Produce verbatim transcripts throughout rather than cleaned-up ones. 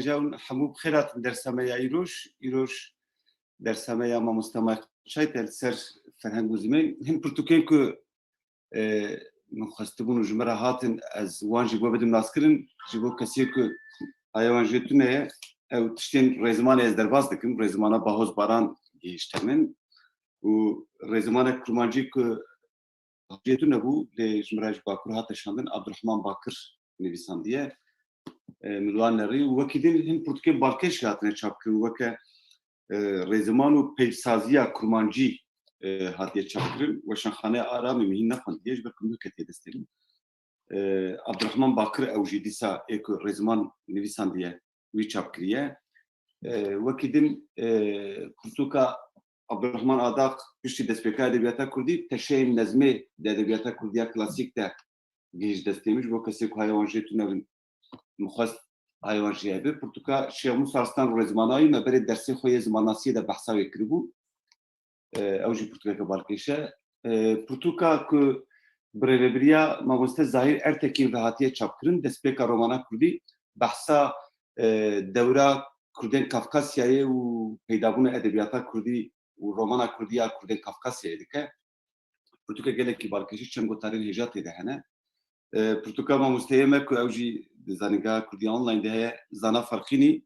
Hemû bi xêr hatin dersa me ya îroj. Îroj dersa me ya mamoste Michael Çayte li ser ferheng û zimên. Hin pirtûkên ku, e, min xwestibûn û ji min re hatin, ez wan jî bo bidim naskirin. Ji bo kesê ku haya wan jê tune ye, ew tiştên rêzimanê ez derbas dikim. Rêzimana Bahoz Baran gihîşte min. Û rêzimanek kurmancî ku jê tune bû, lê ji min re ji Bakur hate şandin, Abdurrahman Bakir nivîsandiye. E, min wan nerî û wekî din hin pirtûkên balkêş jî hatine çapkirin, weke, e, rêziman û peyvsaziya kurmancî, e, hatiye çapkirin. Weşanxaneya Aramê min hîn nexwendiye, ji ber ku min ketê destê min. E, Abdurrahman Bakir ew jî dîsa ê ku rêziman nivîsandiye, wî çap kiriye. E, wekî din, e, pirtûka Abdurrahman Adaq piştî destpêka edebiyata kurdî, teşeyên nezmê di edebiyata kurdî ya klasîk de gihîşt destê min. Ji bo kesê ku haya wan jê tune bin, min xwest haya wan jê hebe. Pirtûka Şêx Mûsa Arslan Rêzmanayî me berê dersê xwe yê zimannasiyê de behsa wê kiribû. E, ew jî pirtûkeke balkêş e. E, pirtûka ku bi rêvebiriya mamoste Zahîr Ertekîn ve hatiye çapkirin, destpêka romana kurdî behsa, e, dewra Kurdên Kafkasyayê û peydabûna edebiyata kurdî û romana kurdî ya Kurdên Kafkasyayê dike. Pirtûka gelekî balkêşî, çend gotarên hêja tê de hene. E, pirtûka mamosteyê me ku ew jî di Zanîngeha Kurdî Online de heye, Zana Ferqînî,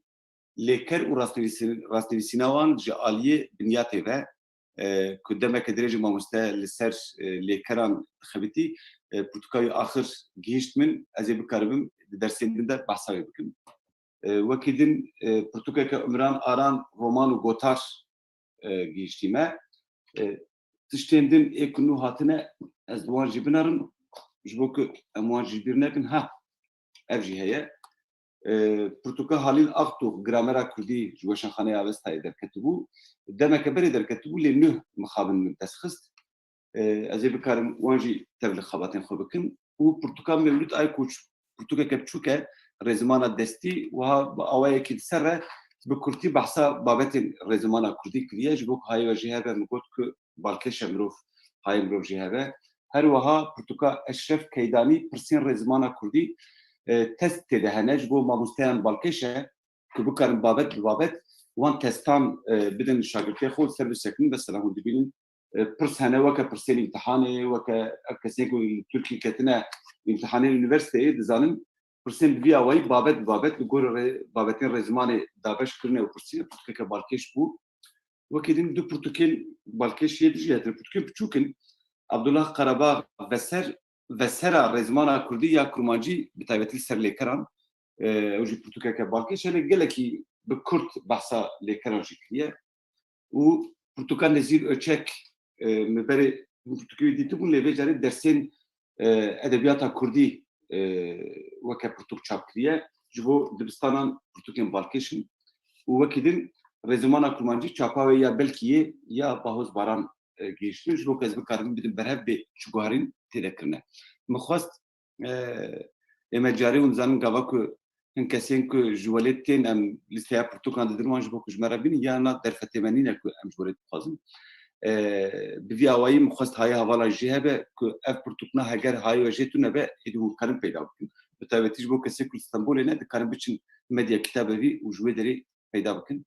lêker û rastnivîsî-, rastnivîsîna wan ji aliyê Binyatê ve, e, ku demeke dirêj mamoste li ser, e, lêkeran dixebitî, e, pirtûka wî axir gihîşt min, ez ê bikaribim di dersên din de behsa wê bikim. E, wekî din, e, pirtûkeke Umran Aran, roman û gotar, e, gihîştî me. E, tiştên din ê ku nû hatine, ez bi wan jî binerim, ji bo ku em wan jî bîr nekin. Ha, ev jî heye. E, pirtûka Halîl Aktûx, Gramera Kurdî ji Weşanxaneya Avestayê derketibû. Demeke berê derketibû, lê nuh mixabin min dest xist. E, ez ê bikarim wan jî tev li xebatên xwe bikim. Û pirtûka Mewlûd Aykoç, pirtûkeke biçûk e, rêzimana destî, wiha bi awayekî li ser re bi kurtî behsa babetên rêzimana kurdî kiriye. Ji bo ku hayê we jê hebe, min got ku balkêş e mirov, hayê mirov jê hebe. Her wiha pirtûka Eşref Keydanî, Pirsên Rêzimana Kurdî, e, test tê de hene, ji bo mamosteyan balkêş e ku bikarin babet bi babet wan testan, e, bidin şagirtê xwe, li ser bisekinin, mesela hûn dibînin, e, pirs hene weke pirsên îmtihanê, weke ev kesên ku li Tirkiyê ketine îmtihanên unîversîteyê, dizanin pirsên bi vî awayî babet bi babet li gor rê-, babetên rêzimanê dabeş kirine û pirsîne, pirtûkeke balkêş bû. Wekî din du pirtûkên balkêş yê din jî hatine, pirtûkên biçûk in. Abdullah Qarabağ Veser, Vesera Rêzimana Kurdî ya Kurmancî, bi taybetî li ser lêkeran, e, ew jî pirtûkeke balkêş e, lê gelekî bi kurt behsa lêkeran jî kiriye. Û pirtûka Nezîr Öçek, e, min berê hûn pirtûkê wî dîtibûn, lê vê carê dersên, e, edebiyata kurdî, e, weke pirtûk çap kiriye. Ji bo dibistanan pirtûkên balkêş in. Û wekî din Rêzimana Kurmancî çapa wê ya belkî yê ya Bahoz Baran, e, gihîştin, ji bo ku ez bikarim bidim berhev bê çi guherîn tê de kirine. Min xwest, e, ê me carê hûn dizanin gava ku hin kesên ku ji welêt tên, em lîsteya pirtûkan didin wan ji bo ku ji me re bînin, ya na derfetê me nîne ku em ji welêt bixwazin. E, bi vî awayî min xwest hayê hevalan jê hebe ku ev pirtûkna heger hayê we jê tune be, êdî hûn dikarin peyda bikin. Bi taybetî ji bo kesê ku li Stenbolê ne, dikarin biçin Medya Kitabevî û ji wê derê peyda bikin.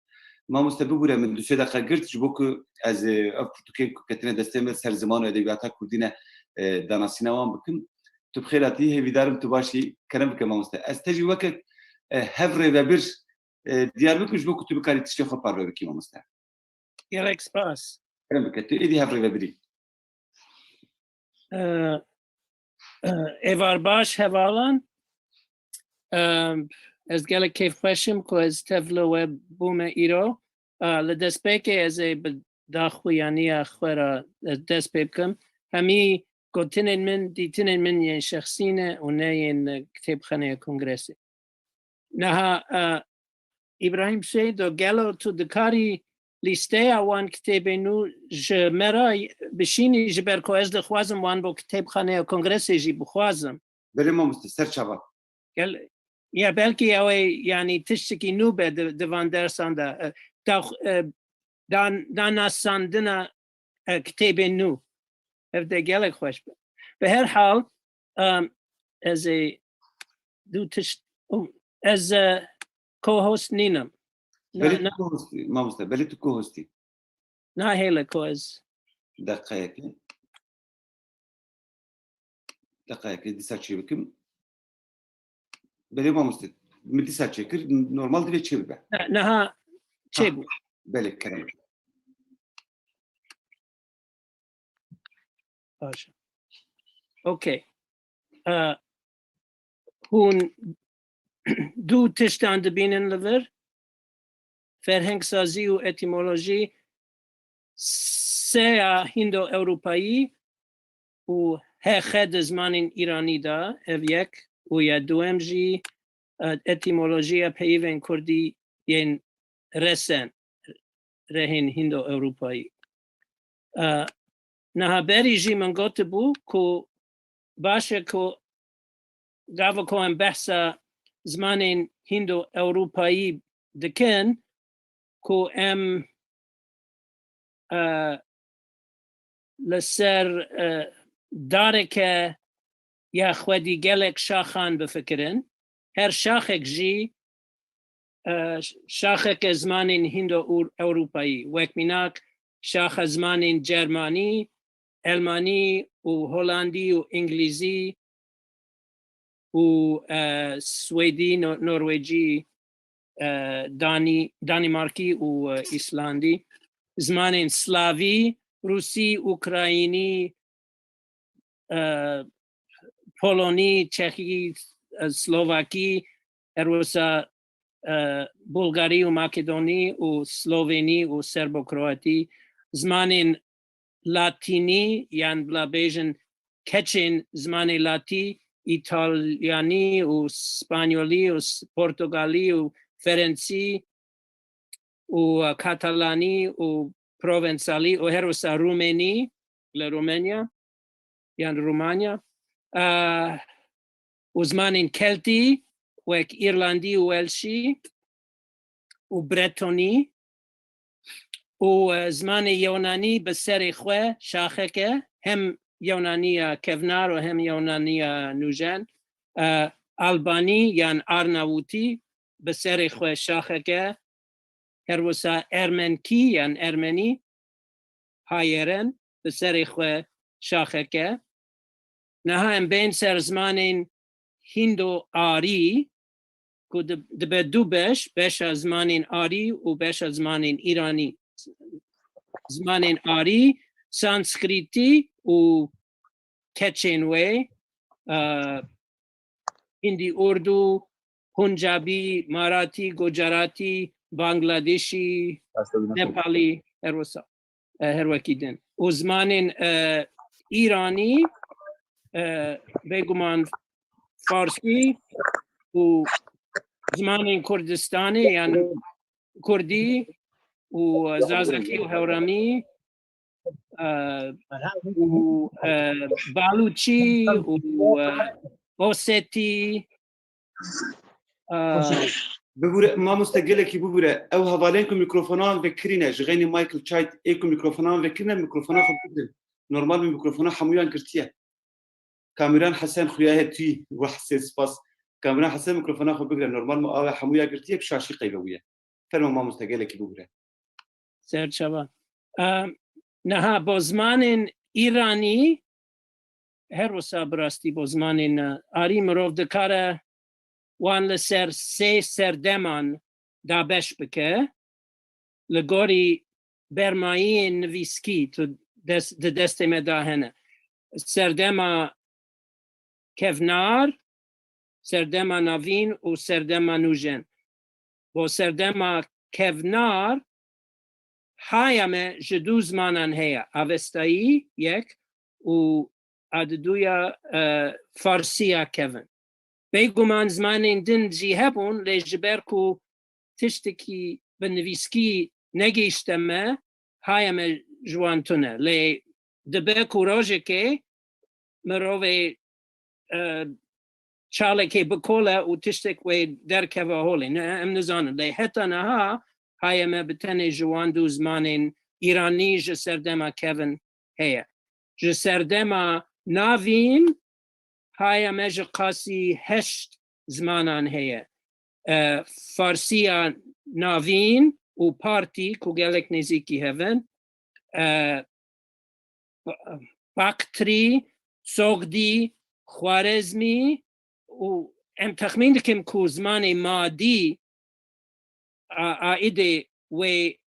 Mamoste bibûre min du sê deqe girt ji bo ku ez, e, ev pirtûkên ku ketine destê min ser ziman û edebiyata kurdî ne, e, danasîna wan bikim. Tu bi xêr hatî, hêvîdarim tu baş î. Kerem bike mamoste. Ez te jî weke, e, hev rêvebir, e, diyar bikim ji bo ku tu bikarî tiştê xwe parve bikî mamoste. Gelek spas. Kerem bike, tu êdî hev rêvebirî. E, e, êvar baş hevalan. E, ez gelek kêfxweş im ku ez tevli we bûme îro. E, li destpêkê ez ê bi daxuyaniya xwe re, e, dest pê bikim. Hemî gotinên min, dîtinên min yên şexsî ne û ne yên, e, kitêbxaneya kongresê. Niha, e, Îbrahîm Seydo, gelo tu dikarî lîsteya wan kitêbên nû ji me re bişînî, ji ber ku ez dixwazim wan bo kitêbxaneya kongresê jî bixwazim. Belê mamoste, ser çava. Gel, ya belkî ew ê, yanî tiştekî nû be di, di van dersan de, e, da, e, dan-, danasandina, e, kitêbên nû. Ev de gelek xweş be. Bi her hal, em, ez ê du tişt, û ez, e, co-host nînim. Na, Belê na, tu co-hostî, mamoste, belê tu co-hostî. nahêle ku ez. Deqeyekê. Deqeyekê dîsa çê bikim. Belê mamoste, min dîsa çêkir, normal divê çê bibe. Ne, niha çêbû. Belê, kerem. Baş. Okey. E, hûn du tiştan dibînin li vir. Ferhengsazî û etîmolojî seya Hîndo-Ewropayî û H X di zimanên Îranî de ev yek û ya duwem jî, e, etîmolojiya peyivên Kurdî yên resen, rehên Hîndo-Ewropayî. E, niha berî jî min gotibû ku baş e ku gava ku em behsa zimanên Hîndo-Ewropayî dikin, ku em, e, li ser, e, dareke ya xwedî gelek şaxan bifikirin. Her şaxek jî, e, şaxeke zimanên Hîndo-Ewropayî, wek mînak şaxa zimanên Cermanî, Elmanî û Holandî û Îngilîzî û, e, Swêdî, No-, Norwêcî, e, Danî-, Danîmarkî û, e, Îslandî. Zimanên Slavî, Rûsî, Ukraynî, e, Polonî, Çexî, e, Slovakî, her wisa, e, Bulgarî û Makedonî û Slovenî û Serbo-Kroatî. Zimanên Latînî, yan bila bêjin keçên zimanê Latî, Îtalyanî û Spanyolî û s-, Portugalî û Ferensî û, e, Katalanî û Provensalî û her wisa Rumênî li Rumenya yan Rumanya, e, û zimanên Keltî wek Îrlandî û Welşî û Bretonî û, e, zimanê Yewnanî bi serê xwe şaxek e, hem Yewnaniya kevnar û hem Yewnaniya nûjen, e, Albanî yan Arnavûtî bi serê xwe şaxek e, her wisa Ermenkî yan Ermenî, Hayeren, bi serê xwe şaxek e. Niha em bên ser zimanên Hîndo-Arî, ku di-, dibe du beş, beşa zimanên Arî û beşa zimanên Îranî. Zimanên Arî, Sanskrîtî û keçên wê, e, Hindî Urdu, Puncabî, Maratî, Gucaratî, Bangladêşî, Nepalî, her wisa, e, her wekî din. Û zimanên, e, Îranî, e, bêguman Farsî û zimanên Kurdistanê, yan Kurdî û Zazakî û Hewramî, e, û, e, Balûçî û, e, Osetî, e, Bibûre, mamoste gelekî bibûre. Ew hevalên ku mîkrofonan vekirîne, ji xeynî Michael Chait, ê ku mîkrofonan vekirîne, mîkrofona xwe bigirin. Normal min mîkrofona hemûyan girtiye. Kamîran Hesen xuya he tî, wah sê spas. Kamîran Hesen mîkrofona xwe bigire. Normal min awe hemûya girtiye, bi şaşî qeyve bûye. Fermo mamoste gelekî bibûre. Serçava. Em, niha bo zimanên Îranî, her wisa bi rastî bo zimanên, e, Arî mirov dikare wan li ser sê serdeman dabeş bike. Li gorî bermayiyên nivîskî tu dest, di destê me de hene. Serdema kevnar, serdema navîn û serdema nûjen. Bo serdema kevnar, haya me ji du zimanan heye, Avestayî yek û a diduya, e, Farsiya kevin. Bêguman zimanên din jî hebûn, lê ji ber ku tiştekî bi nivîskî negihişte me, haya me ji wan tune. Lê dibe ku rojekê mirovê, e, çalekê bikole û tiştek wê derkeve holê. Ne, em nizanin. Lê heta niha haya me bi tenê ji wan du zimanên Îranî ji serdema kevin heye. Ji serdema navîn haya me ji qasî heşt zimanan heye. e, Farsiya Navîn û Partî ku gelek nêzîkî hev in, e, Baktrî, Sogdî, Xwarezmî û em texmîn dikim ku zimanê Madî a, aîdê wê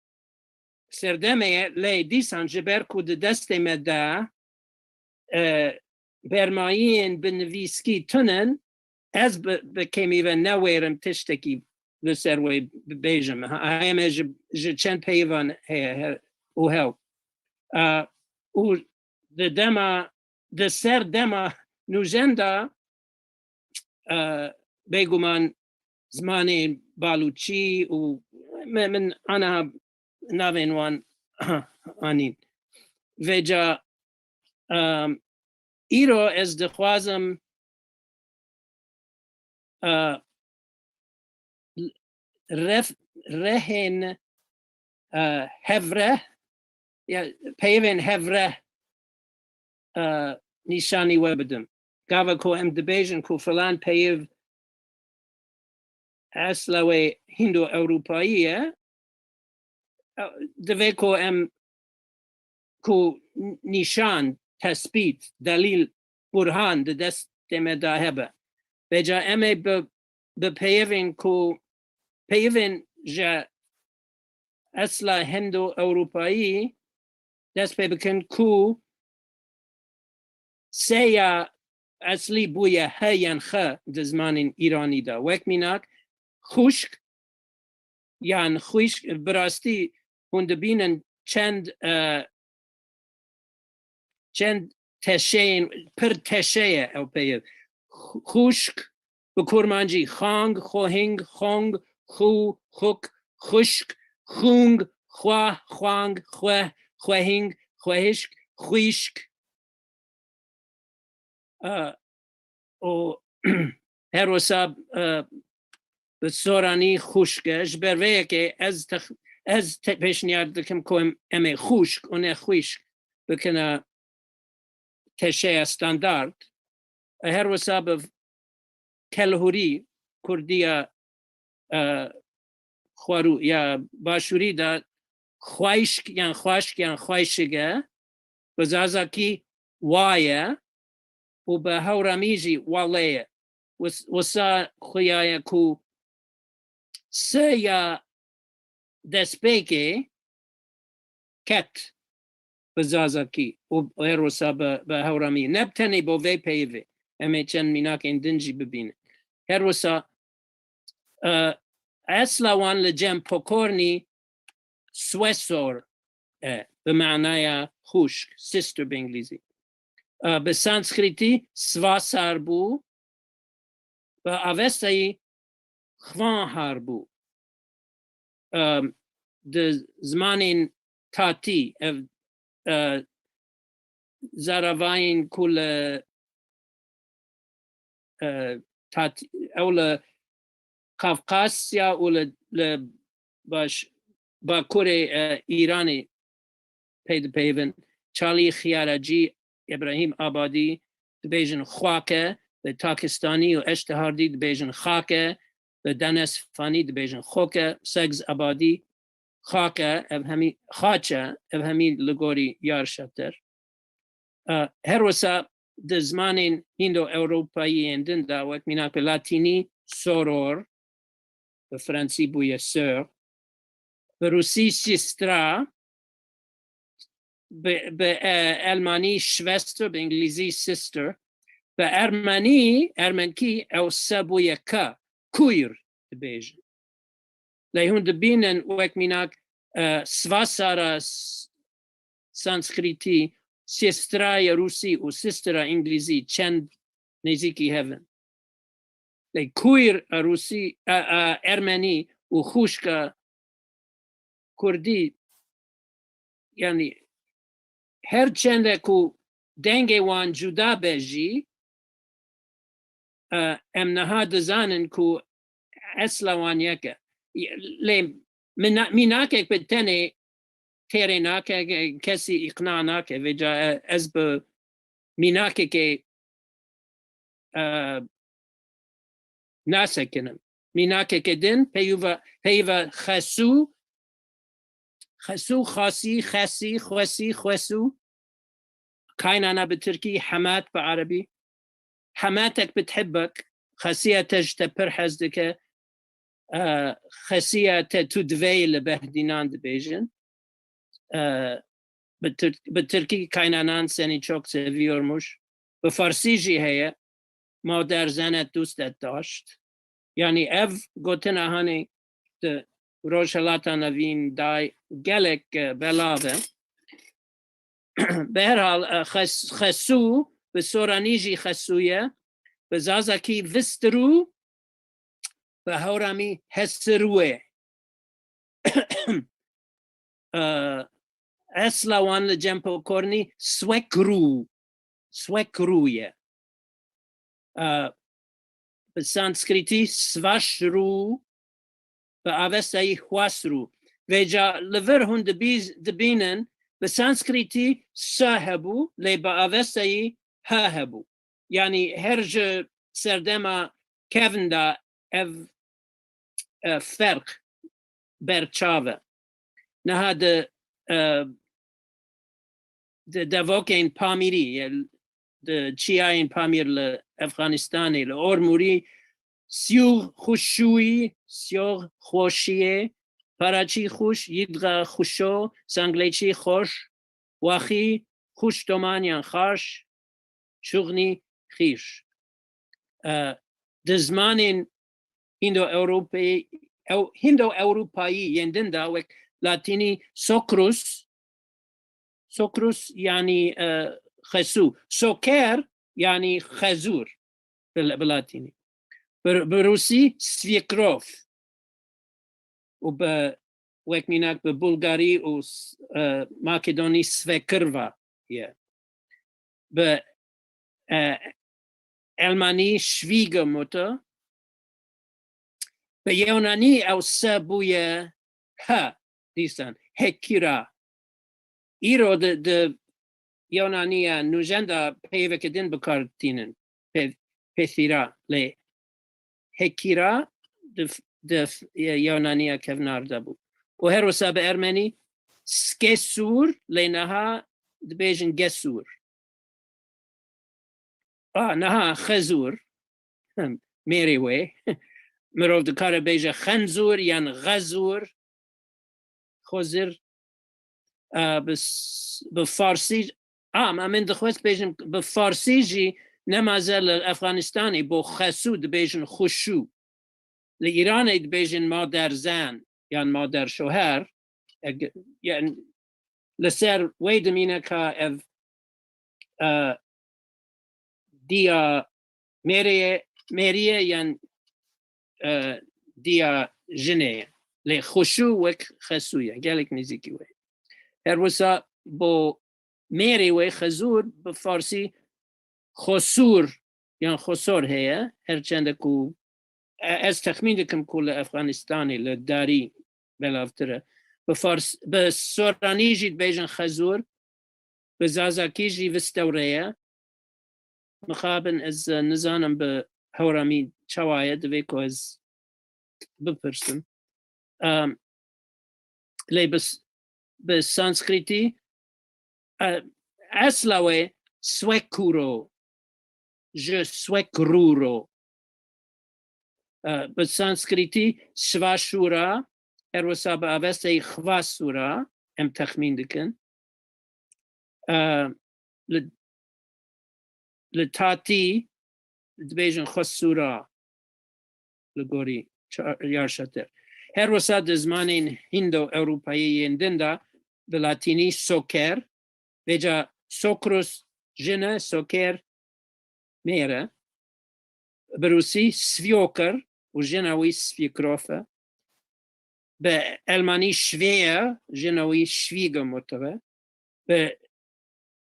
serdemê ye, lê dîsan ji ber ku di destê me de, e, bermayiyên bi nivîskî tune ne, ez bi, bi kêmî ve newêrim tiştekî li ser wê bibêjim. Ha, heye me ji, ji çend peyivan heye, he, û hew. A, û di dema, di ser dema nûjen de, e, bêguman zimanê Balûçî û me, min aniha navên wan anîn. Vêca, e, îro ez dixwazim, e, ref-, rehên, e, hevreh, ya, peyivên hevreh, e, nîşanî we bidim. Gava ku em dibêjin ku filan peyiv esla wê Hîndo-Ewropayî ye, e, divê ku em ku n-, nîşan, tespît, delîl, burhan di destê me de hebe. Vêca em ê bi, bi peyivên ku, peyivên ji esla Hîndo-Ewropayî dest pê bikin ku sê ya eslî bûye he yan xe di zimanên Îranî de. Wek mînak, xûşk yan xwîşk, bi rastî hûn dibînin çend, e, çend teşeyên, pir teşe ye ew peyiv. Xû-, xûşk, bi kurmancî xang, xohing, xong, xû, xuk, xuşk, xûng, xwa, xwang, xweh, xwehing, xwehişk, xwîşk. E, û her wisa, e, bi soranî xûşk e. Ji ber vê yekê ez tex-, ez te-, pêşniyar dikim ku em, em ê xûşk û ne xwîşk bikine teşeya standard. E, her wisa bi kelhûrî, kurdiya, e, xwarû ya başûrî de xwayşk yan xwaşk yan xwayşig e. Bi zazakî wa ye û bi hewramî jî wale ye. Wis-, wisa xuya ye ku se ya destpêkê ket bi zazakî û her wisa bi, bi hewramî. Ne bi tenê bo vê peyivê. Em ê çend mînakên din jî bibînin. Her wisa, e, esla wan li cem pokornî swesor e, bi manaya xûşk, sister bi îngilîzî. E, bi sanskritî svasar bû, bi avestayî xvanhar bû. E, di zimanên tatî, ev, e, zaravayên ku li, e, tat-, ew li Kafkasya û li, li baş-, bakurê, e, Îranê pey dipeyivin. Çalî Xiyarecî, Îbrahîm Abadî dibêjin xwake, bi Takistanî û Eştihardî dibêjin xake, bi Denes Fanî dibêjin xoke, Segz Abadî xake, ev hemî xaç e, ev hemî li gorî Yar Şater. E, her wisa di zimanên Hîndo-Ewropayî yên din de, wek mînak bi latînî soror, bi fransî bûye sœur, bi rûsî sistra, bi, bi, e, elmanî Schwester, bi îngilîzî sister, bi ermenî, ermenkî ew se bûye ka, kuir dibêjin. Lê hûn dibînin wek mînak, e, svasara s-, sanskritî, sestra ya rûsî û sistra îngilîzî çend nêzîkî hev in. Lê kuir a rûsî, a, a ermenî û xûşka kurdî, yanî her çende ku dengê wan cuda be jî, e, em niha dizanin ku esla wan yek e. Lê mina-, mînakek bi tenê têrê nake, kesî îqna nake. Vêca, e, ez bi mînakekê, e, nasekinim. Mînakeke din, peyva, peyva xesû, xesû, xasî, xesî, xwesî, xwesû. Kaynana bi tirkî hemat bi erebî. Hematek bi tihibbek, xesiya te ji te pir hez dike. E, xesiya te tu diveyî li behdînan dibêjin. E, bi tir-, bi tirkî kaynanan seni çok seviyormuş. Bi farsî jî heye. Mader zenet dustet daşt. Yanî ev gotina hanê di Rojhilata Nevîn day gelek, e, belav e. Bi her hal, e, xes-, xesû, bi soranî jî xesû ye, bi zazakî vistirû, bi hewramî hesirû ye. E, esla wan li cem pokornî swekrû, swekrû ye. E, bi sanskritî svaşrû, bi avestayî hwasrû. Vêca li vir hûn dibîz-, dibînin, bi sanskritî s hebû, lê bi avestayî h hebû. Yanî her ji serdema kevn de ev, e, ferq berçav e. Niha di, e, di devokên Pamîrî, ye, di çiyayên Pamîr li Efxanistanê, li Ormûrî, siyûx xuşûyî, siyûx xweşiyê, paraçî xûş, yîdga xuşo, sanglêçî xoş, waxî xûş doman yan xaş, şuxnî xîş. E, di zimanên Hîndo-Ewropeyî, ew, Hîndo-Ewropayî yên din de wek latînî sokrus, sokrus yanî, e, xesû, soker yanî xezûr bi, bi latînî. Bi, bi rûsî sviekrov û bi, wek mînak bi bulgarî û s-, e, makedonî svekirva ye. Bi, e, elmanî Schwiegermutter, bi yewnanî ew s bûye h, dîsan, hekira. Îro di, di yewnaniya nûjen de peyveke din bi kar tînin. Pe-, pethîra, lê hekîra di, di yewnaniya kevnar de bû. Û her wisa bi ermenî skesûr, lê niha dibêjin gesûr. A, niha xezûr, mêrê wê. Mirov dikare bêje xenzûr yan xezûr. Xozir, e, bi s-, bi farsî, a, em, em ê dixwest bêjin, bi farsî jî nemaze li Efxanistanê bo xesû dibêjin xuşû. Li Îranê dibêjin maderzen yan maderşoher. Eg-, yani, li ser wê dimîne ka ev, e, diya mêrê ye, mêrî ye yan, e, diya jinê ye. Lê xuşû wek xesû ye. Gelek nêzîkî wê ye. Her wisa bo mêrê wê xezûr bi farsî xosûr yan xosor heye. Her çende ku, e, ez texmîn dikim ku li Efxanistanê li darî belavtir e. Bi fars-, bi soranî jî dibêjin xezûr, bi zazakî jî vistewre ye. Mixabin ez, e, nizanim bi hewramî çawa ye, divê ku ez bipirsim. Em, lê bi s-, bi sanskritî, e, esla wê swekuro, ji swekruro. E, bi sanskritî şvaşûra, her wisa bi avesteyî xvasûra em texmîn dikin. E, li, li tatî dibêjin xwesûra li gorî ça-, Yarşater. Her wisa di zimanên Hîndo-Ewropayî yên din de bi latînî soker, vêca sokrus jin e, soker mêr e. Bi rûsî svîoker û jina wî svîkrof e. Bi elmanî şvê ye, jina wî Schwiegermutter e. Bi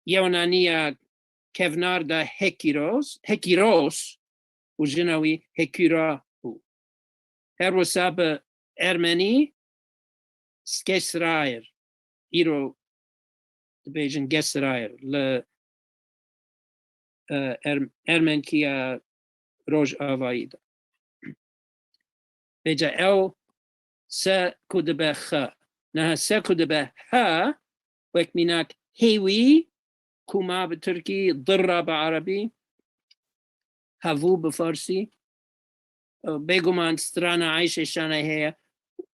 yewnaniya kevnar de Hekiros, Hekiros û jina wî Hekira bû. Her wisa bi ermenî Skesrayer, îro dibêjin Gesrayer, li, e, Erm-, Ermenkiya Rojavayî de. Vêca ew se ku dibe xe. Niha se ku dibe he, wek mînak hêwî, ku ma bi tirkî, dirra bi erebî, hevû bi farsî. Bêguman strana Eyşê Şanê heye.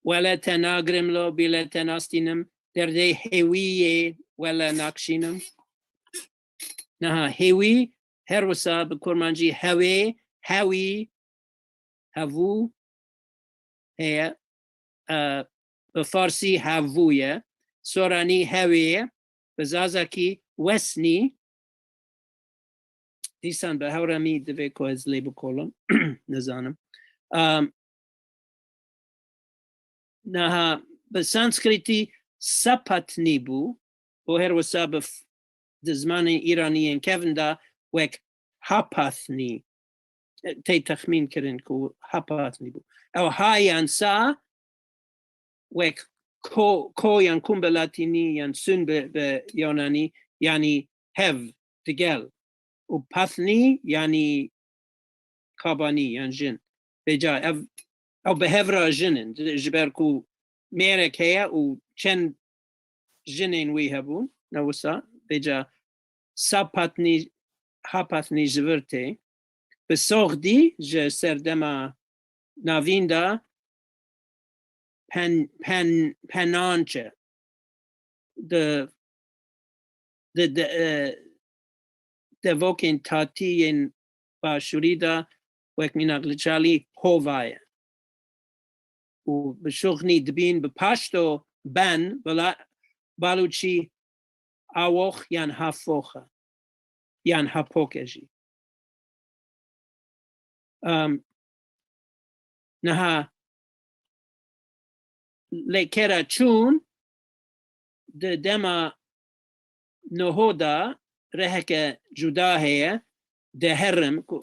Wele te nagirim lo, bîle te nastînim, derdê hêwiyê wele nakşînim. Niha hêwî her wisa bi kurmancî hewê, hewî, hevû heye. E, bi farsî hevû ye. Soranî hewê ye. Bi zazakî wesnî. Dîsan bi hewremî divê ku ez lê bikolim. Nizanim. Em, niha bi sanskritî sapatnî bû û her wisa bi f-, di zimanên îranî yên kevin de wek hapatnî, e, tê texmîn kirin ku hapatnî bû. Ew ha yan sa wek ko, ko yan kum bi latînî yan sun bi, bi yonanî, yanî hev, digel. Û patnî yanî kabanî yan jin. Vêca ev, ew bi hev re jin in. Ji ber ku mêrek heye û çend jinên wî hebûn, ne wisa, vêca sapatnî, hapatnî ji vir tê. Bi soxdî ji serdema navîn de pen-, pen-, penançe. Di, di, di, e, devokên tatî yên başûrî de wek mînak li çalî hova ye. Û bi şuxnî dibîn bi paşto ben, bila-, balûçî awox yan hafox e, yan hapok e jî. Em, niha lêkera çûn di dema niho de reheke cuda heye, deherim, ku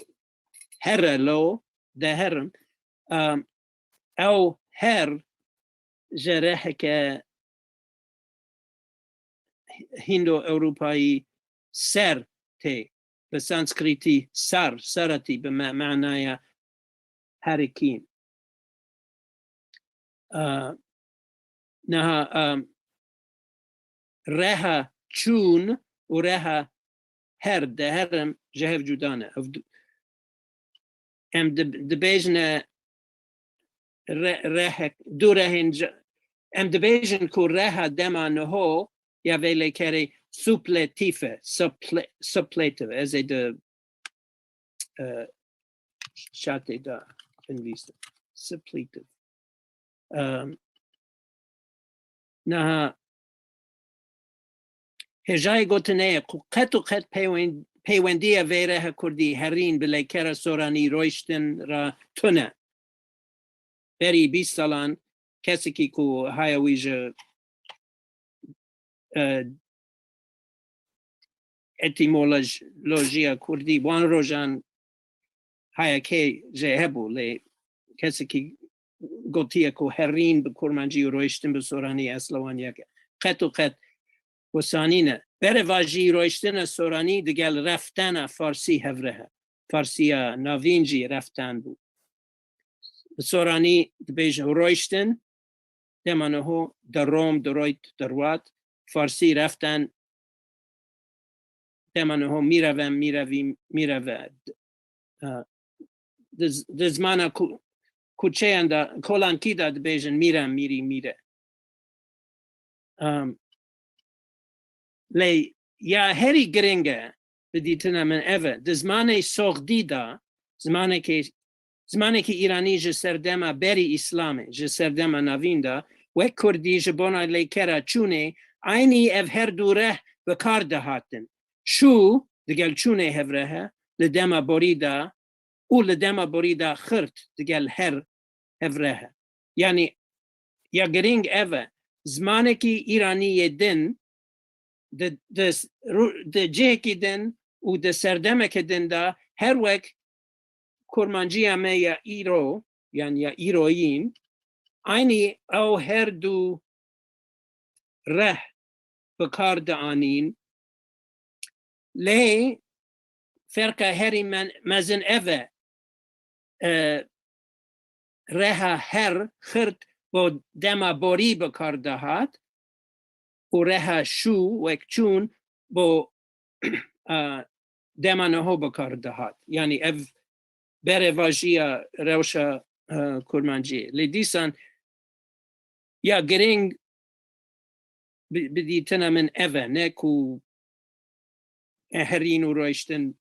here lo, deherim. Em, ew her ji reheke Hîndo-Ewropayî ser tê. Bi sanskritî sar, sarati bi me-, manaya herikî. A, niha, a, reha çûn û reha her, deherim ji hev cuda ne. Ev du-, em di-, dibêjine re-, rehek, du rehên ji-, em dibêjin ku reha dema niho ya vê lêkerê supletîf e, suple-, suppletive, ez ê di, e, şatê de binivîsim. Suppletive. Em, niha hêjayê gotinê ye ku qet û qet peywen-, peywendiya vê reha kurdî herîn bi leykera soranî royştin re tune. Berî bîst salan kesekî ku haya wî ji, e, etîmolojiya kurdî wan rojan haya kê jê hebû, lê kesekî gotiye ku herîn bi kurmancî û royştin bi soranî esla wan yek e. Qet û qet wisa nîne. Berevajî royştina soranî digel reftena farsî hevreh e. Farsiya navîn jî reften bû. Bi soranî dibêjin royştin, dema niho derom, diroyt, derwat. Farsî reften, dema niho mîrevem, mîrevîm, mîreve. E, di z-, di zimana ku-, kuçeyan de, kolankî de dibêjin mîrem, mîrî, mîre. Em, lê ya herî giring e bi dîtina min ev e. Di zimanê soxdî de, zimanekê, zimanekî îranî ji serdema berî Îslamê, ji serdema navîn de, wek kurdî ji bona lêkera çûnê, eynî ev her du reh bi kar dihatin. Çû digel çûnê hevreh e, li dema borî de û li dema borî de xirt digel her hevreh e. Yanî ya girîng ev e, zimanekî îranî yê din di, di s-, ru-, di cihekî din û di serdemeke din de her wek kurmanciya me ya îro, yan ya îroyîn, eynî ew her du reh bi kar dianîn. Lê ferqa herî men-, mezin ev e. E, reha her, xirt, bo dema borî bi kar dihat û reha şû, wek çûn, bo, e, dema niho bi kar dihat. Yanî ev berêvajiya rewşa, e, kurmanciyê. Lê dîsan ya girîng bi, bi dîtina min ev e, ne ku herîn û rayştin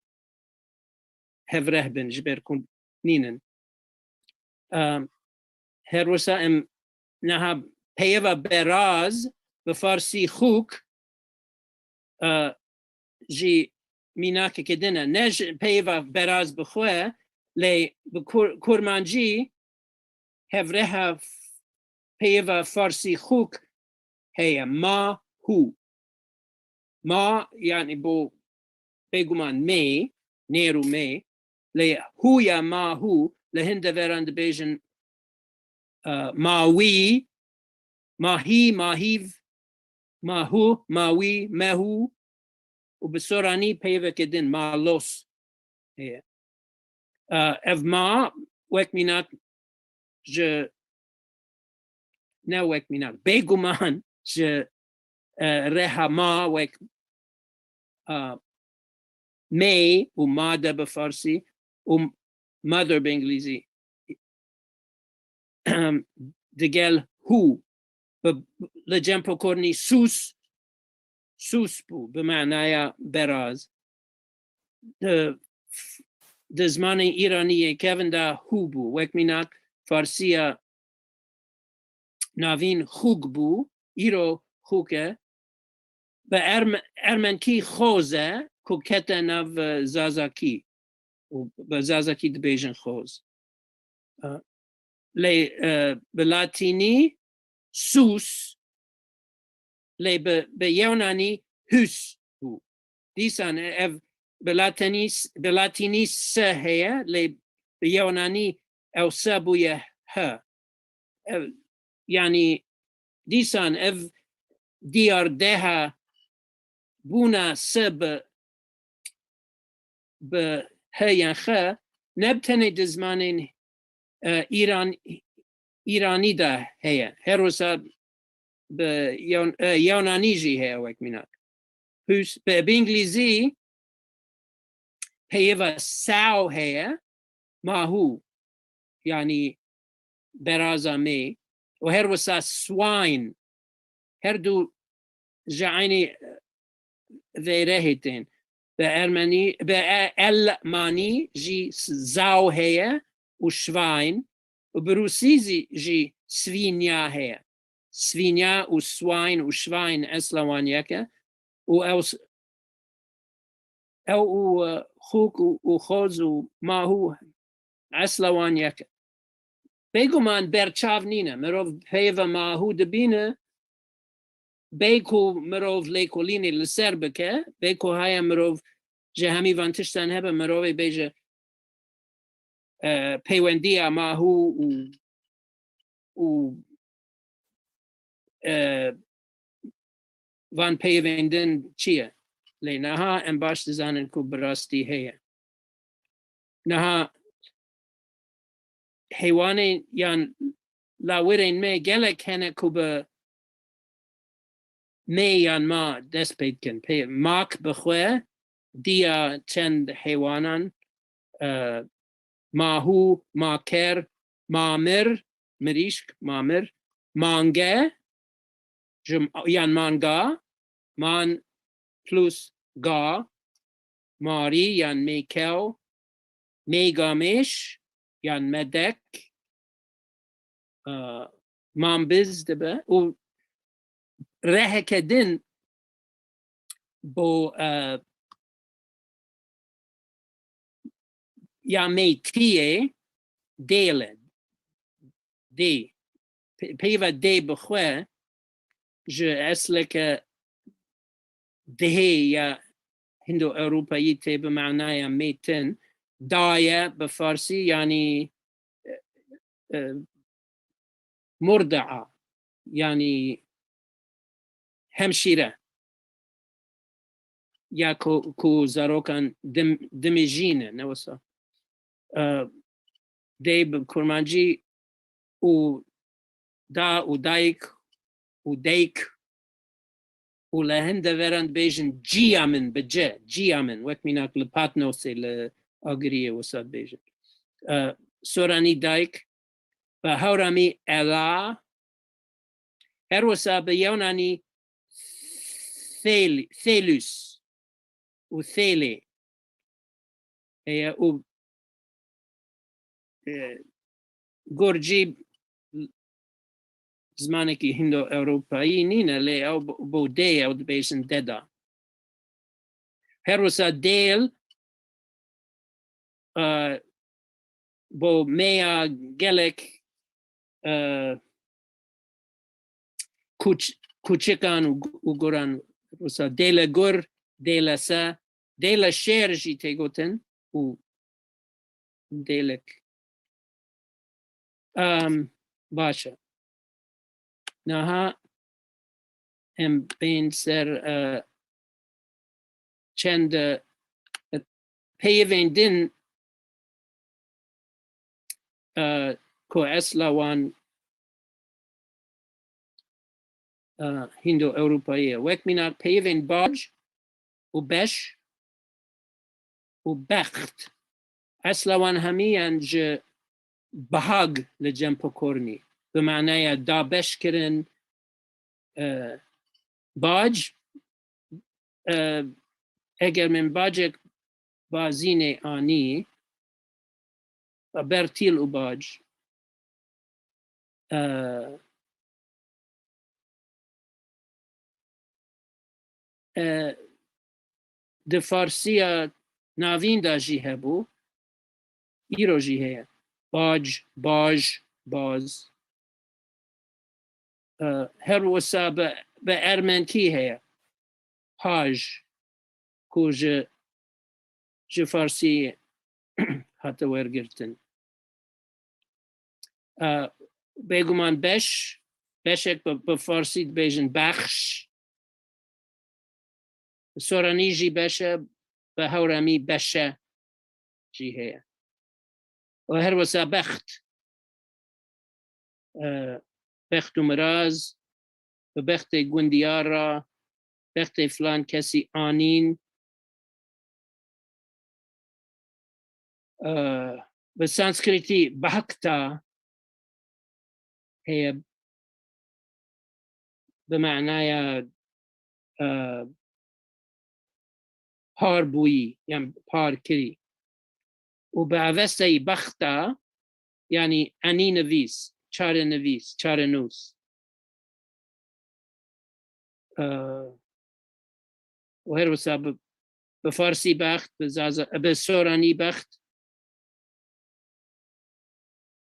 hevreh bin, ji ber ku nînin. Em, her wisa em niha peyva beraz bi farsî xûk, e, jî mînakeke din e. Ne ji peyva beraz bi xwe, lê bi kur-, kurmancî hevreha f-, peyva farsî xûk heye. Ma hû. Ma, yanî bo bêguman mê, nêr û mê, lê hû ya ma hû, li hin deveran dibêjin, e, ma wî, ma hî, ma hîv, ma hû, ma wî, me hû û bi soranî peyveke din, ma los heye. E, ev ma wek mînak ji, ne wek mînak, bêguman ji, e, reha ma wek, e, mê û made bi farsî û mother bi îngilîzî, digel hû, bi, li cem pokornî sûs, sûs bû, bi manaya beraz. Di, di zimanê îranî yê kevin de hû bû, wek mînak farsiya navîn xûk bû, îro xûk e, bi erm-, ermenkî xoz e, ku kete nav, e, zazakî û bi zazakî dibêjin xoz. E, lê, e, bi latînî sûs, lê bi, bi yewnanî hûs bû. Dîsan ev bi latenî s-, bi latînî se heye, lê bi yewnanî ew se bûye he. Ev, yanî dîsan ev diyardeha bûna se bi, bi he yan xe, ne bi tenê di zimanên, e, Îran-, Îranî de heye. Her wisa bi Yewn-, e, Yewnanî jî heye wek mînak. Hûs, bi, bi Îngilîzî peyva sow heye, ma hû, yanî beraza mê, û her wisa swine, her du ji eynî vêrehê tên. Bi ermenî, bi e-, elmanî jî s-, zau heye û şvayn, û bi rûsî zî jî svinya heye. Svinya û swine û şvayn esla wan yek e û ew s-, ew û, e, xûk û, û xoz û mahû esla wan yek e. Bêguman berçav nîne. Mirov peyva mahû dibîne, bê ku mirov lêkolînê li ser bike, bê ku haya mirov ji hemî van tiştan hebe, mirovê bêje, e, peywendiya mahû û, û, e, van peyvên din çi ye? Lê niha em baş dizanin ku bi rastî heye. Niha heywanên yan lawirên me gelek hene ku bi mê yan ma dest pê dikin. Pê mak bi xwe diya çend heywanan, e, mahû, maker, mamir, mirîşk, mamir, mange, ji, yan manga, man plus ga, marî yan mêkew, mêgamêş yan medek, e, mambiz dibe û reheke din bo, e, ya mêtiyê dêl e. Dê. Pe-, peyva dê bi xwe ji esleke dihê ya Hindo-Ewropayî tê, bi manaya mêtin. Daye bi farsî, yanî, e, e, murdaa, yanî hemşîre. Ya ku, ku zarokan dim-, dimijîne, ne wisa. E, dê bi kurmancî û da û dayik û deyk û li hin deveran dibêjin ciya min bi ci, ciya min, wek mînak li Patnosê li Agiriyê wisa dibêjin. E, Soranî dayik, bi Hewramî ela, her wisa bi Yewnanî thêl-, thêlus û thêlê heye û, e, gur jî zimanekî Hîndo-Ewropayî nîne, lê ew bo, bo dê ew dibêjin deda. Her wisa dêl, e, bo mêya gelek, e, kûç-, kûçikan û, û guran, wisa dêle gur, dêle se, dêle şêr jî tê gotin û dêlek. Em, baş e. Niha em bên ser, e, çend, e, peyivên din, e, ku esla wan, e, Hîndo-Ewropayî ye. Wek mînak peyivên bac û beş û bext. Esla wan hemî yên ji bahag li cem pokornî, bi manaya dabeşkirin, e, bac, e, eger min bacek bazînê anî, bertîl û bac, e, e, di Farsiya navîn de jî hebû, îro jî heye. Bac, baj, baz. E, her wisa bi, bi ermenkî heye. Haj, ku ji, ji Farsî hate wergirtin. E, bêguman beş, beşek bi, bi Farsî dibêjin bexş. Soranî jî beş e, bi Hewramî beşe jî heye. Û her wisa bext. E, bext û miraz, bi bextê gundiyar re, bextê filan kesî anîn. E, bi Sanskritî bahkta heye, bi manaya, e, par bûyî, yan par kirî. Û bi Avestayî bexta, yanî enî nivîs, çare nivîs, çare nûs. E, û her wisa bi, bi Farsî bext, bi Zaza, bi Soranî bext.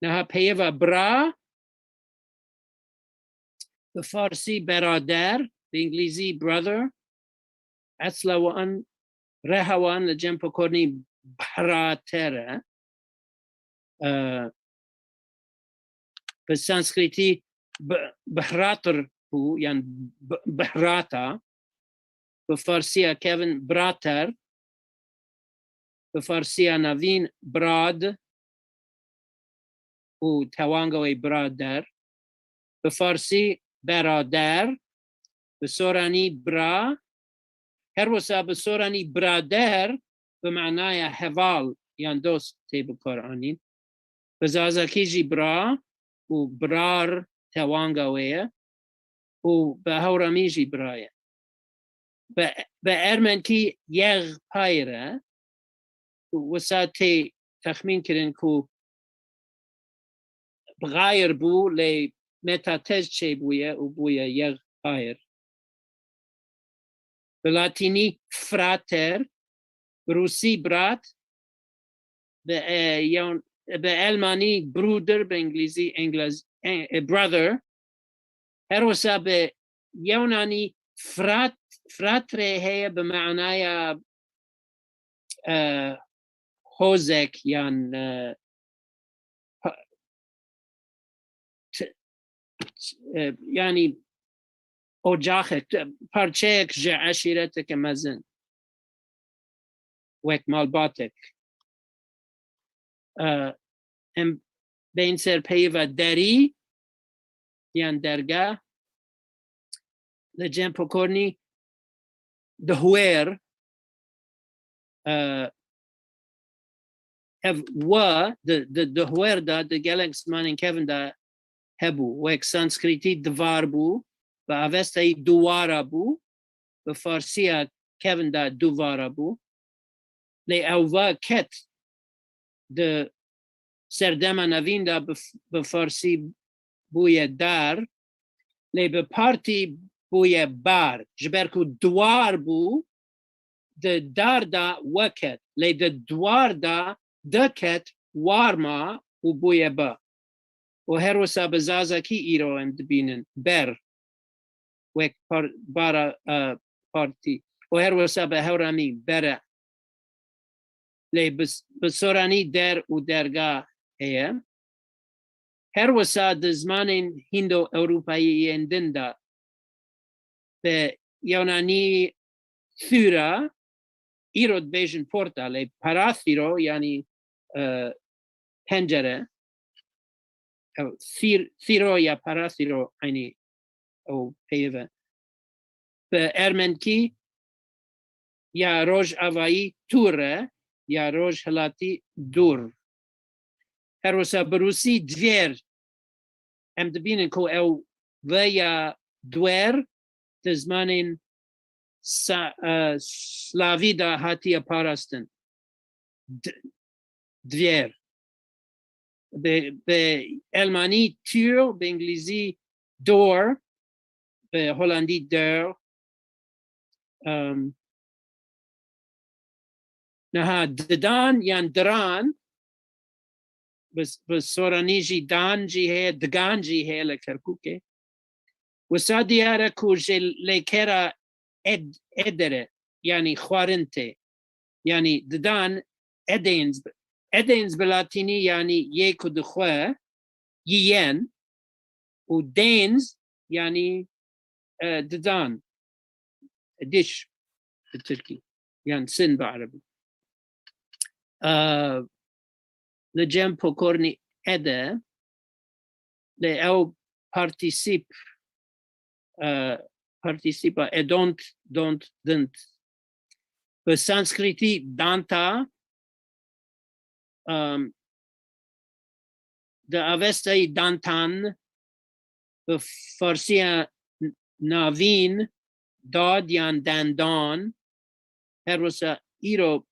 Niha peyva bira, bi Farsî berader, bi Îngilîzî brother, esla wan, reha wan li cem pokornî brater e. E, bi Sanskritî b-, bihratir bû, yan b-, bihrata. Bi Farsiya kevin brater, bi Farsiya navîn brad û tewanga wê birader, bi Farsî berader, bi Soranî bira, her wisa bi Soranî birader bi manaya heval yan dost tê bikaranîn. Bi Zazakî jî bira û birar tewanga wê ye û bi Hewramî jî bira ye. Bi, bi Ermenkî yexpayr e. Wisa tê texmîn kirin ku bi xayr bû, lê meta tez çêbûye û bûye yexpayr. Bi latînî frater, bi rûsî brat, bi, e, yawn-, bi elmanî Bruder, bi îngilîzî Engliz-, e, e, brother. Her wisa bi yewnanî frat, fratre heye bi manaya, e, hozek yan, e, pa-, t-, t-, e, yanî ocaxek, t-, parçeyek ji eşîreteke mezin. Wek malbatek. E, em bên ser peyiva derî yan dergah, li cem pokornî dihwêr, e, ev wa di, di, dihwêr de di gelek zimanên kevin de hebû. Wek Sanskritî divar bû, bi Avestayî duwara bû, bi Farsiya kevin de duvara bû. Lê ew va ket di serdema nevîn de bi, bi Farsî bûye dar, lê bi Partî bûye bar. Ji ber ku duwar bû, di dar de weket, lê di duwar de deket, war ma û bûye ba. Û her wisa bi Zazakî îro em dibînin, ber. Wek par-, bara, e, Partî. Û her wisa bi Hewramî, bere. Lê bi, bi Soranî der û dergah heye. Her wisa di zimanên Hîndo-Ewropayî yên din de, bi Yewnanî thura, îro dibêjin porta, lê parathîro, yanî, e, pencere, ew, thîr-, thîro ya parathîro eynî ew peyiv e. Bi ermenkî ya rojavayî tur e, ya rojhilatî dur. Her wisa bi rûsî dvêr. Em dibînin ku ew ve ya dwer di zimanên sa-, e, slavî de hatiye parastin. D-, dvêr. Bi, bi elmanî Tür, bi îngilîzî door, bi holandî deur. Em, niha didan yan diran, bi, bi soranî jî dan jî heye, digan jî heye li Kerkûkê. Wisa diyar e ku ji lêkera ed-, edere, yanî xwarin tê. Yanî didan edênz, edênz bi latînî yanî yê ku dixwe, yiyen, û dênz yanî, e, didan, diş bi tirkî, yan sin bi erebî. E, li cem pokornî ede, lê ew partîsîp, e, partîsîpa edont, dont, dint. Bi sanskritî danta, em, di Avestayî dantan, bi Farsiya navîn dad yan dendan, her wisa îro,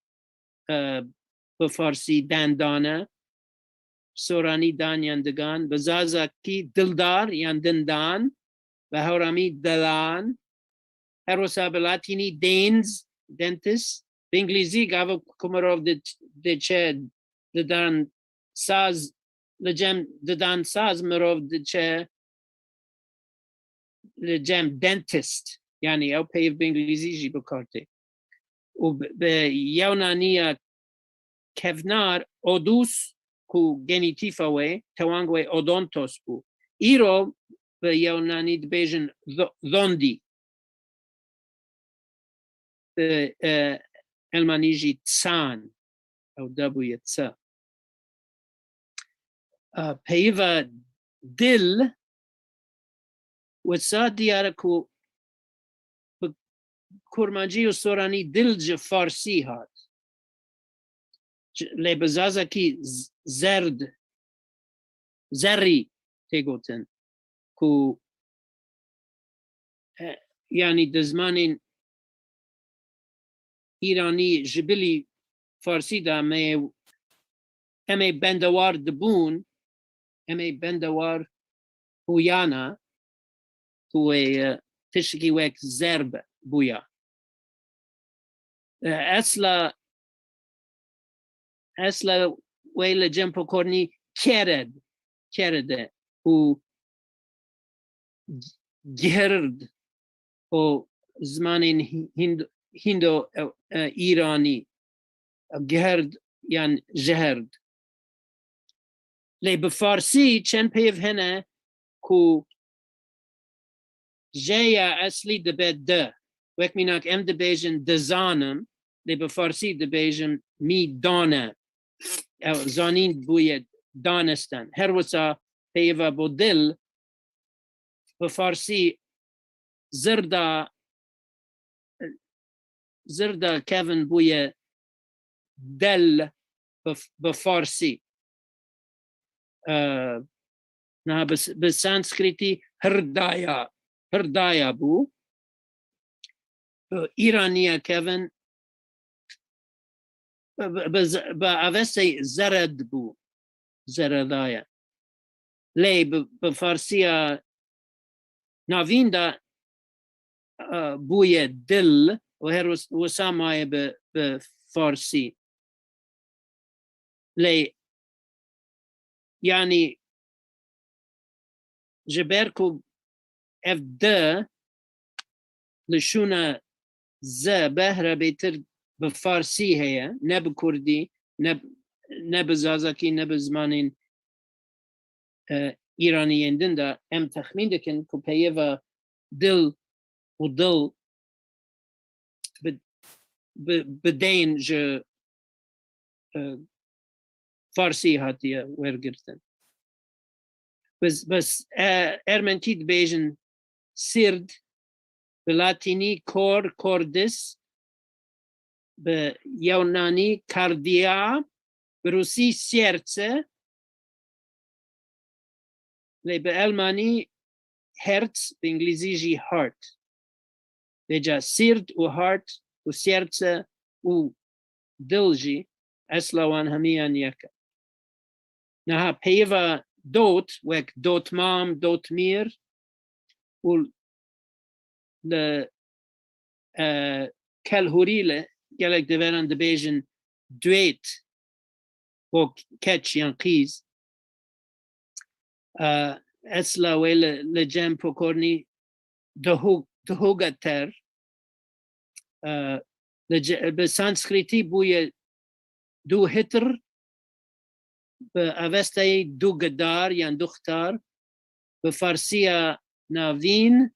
e, bi Farsî dendan e, soranî dan yan digan, bi Zazakî dildar yan dindan, bi Hewramî dilan, her wisa bi Latînî dênz, dentist, bi Îngilîzî gava ku mirov di-, diçe didan saz, li cem didan saz mirov diçe li cem dentist. Yanî ew peyv bi Îngilîzî jî bi kar tê. Û bi, bi Yewnaniya kevnar odus ku genîtîfa wê, tewang wê odontos bû. Îro bi Yewnanî dibêjin zo-, zondî. Bi, e, Elmanî jî Zahn. Ew da bûye ça. A, peyiva dil, wisa diyar e ku bi kurmancî û soranî dil ji farsî hat. Ji, lê bi zazakî z-, zerd, zerrî tê gotin ku, e, yanî di zimanên îranî ji bilî farsî de me, em ê bendewar dibûn, em ê bendewar bûyana, ku wê, e, tiştekî wek zerb bûya. E, esla, esla wê li cem pokornî kered, kerede û gihird û zimanên Hind-, Hindo, e, e, Îranî, gihird yan jihird. Lê bi farsî çend peyv hene ku jeya eslî dibe di. Wek mînak em dibêjin dizanim, lê bi farsî dibêjin mî dane. Ew zanîn bûye دانستن. Her wisa peyva bo dil, bi farsî zirda, zirda kevin bûye del bi, bi farsî. Ee, niha bi, bi sanskritî hirdaya, hirdaya bû. Ee, îraniya kevin bi, bi, bi z-, bi avestey zered bû. Zeredaya. Lê bi, bi farsiya navîn de, e, bûye dil û her wis-, wisa maye bi, bi farsî. Lê, yanî, ji ber ku ev di li şûna ze behre bêtir bi farsî heye, ne bi kurdî, ne, ne bi zazakî, ne bi zimanên, e, îranî yên din de, em texmîn dikin ku peyva dil û dil bi, bi, bi deyn ji, e, farsî hatiye wergirtin. Bes, bes, e, ermenkî dibêjin sird, bi latînî cor, cordis, bi yewnanî cardia, bi rûsî serce, lê bi elmanî herz, bi îngilîzî jî heart. Vêca sird û heart û serce û dil jî esla wan hemiyan yek e. Niha peyva dot, wek dotmam, dotmîr û li, e, kelhûrî li gelek deveran dibêjin duet, bo keç yan qîz. E, esla wê li, li cem Pokornî duhu-, duhugeter, e, li ce-, bi sanskritî bûye duhitr, bi avesteyê dugidar yan duxtar, bi farsiya navîn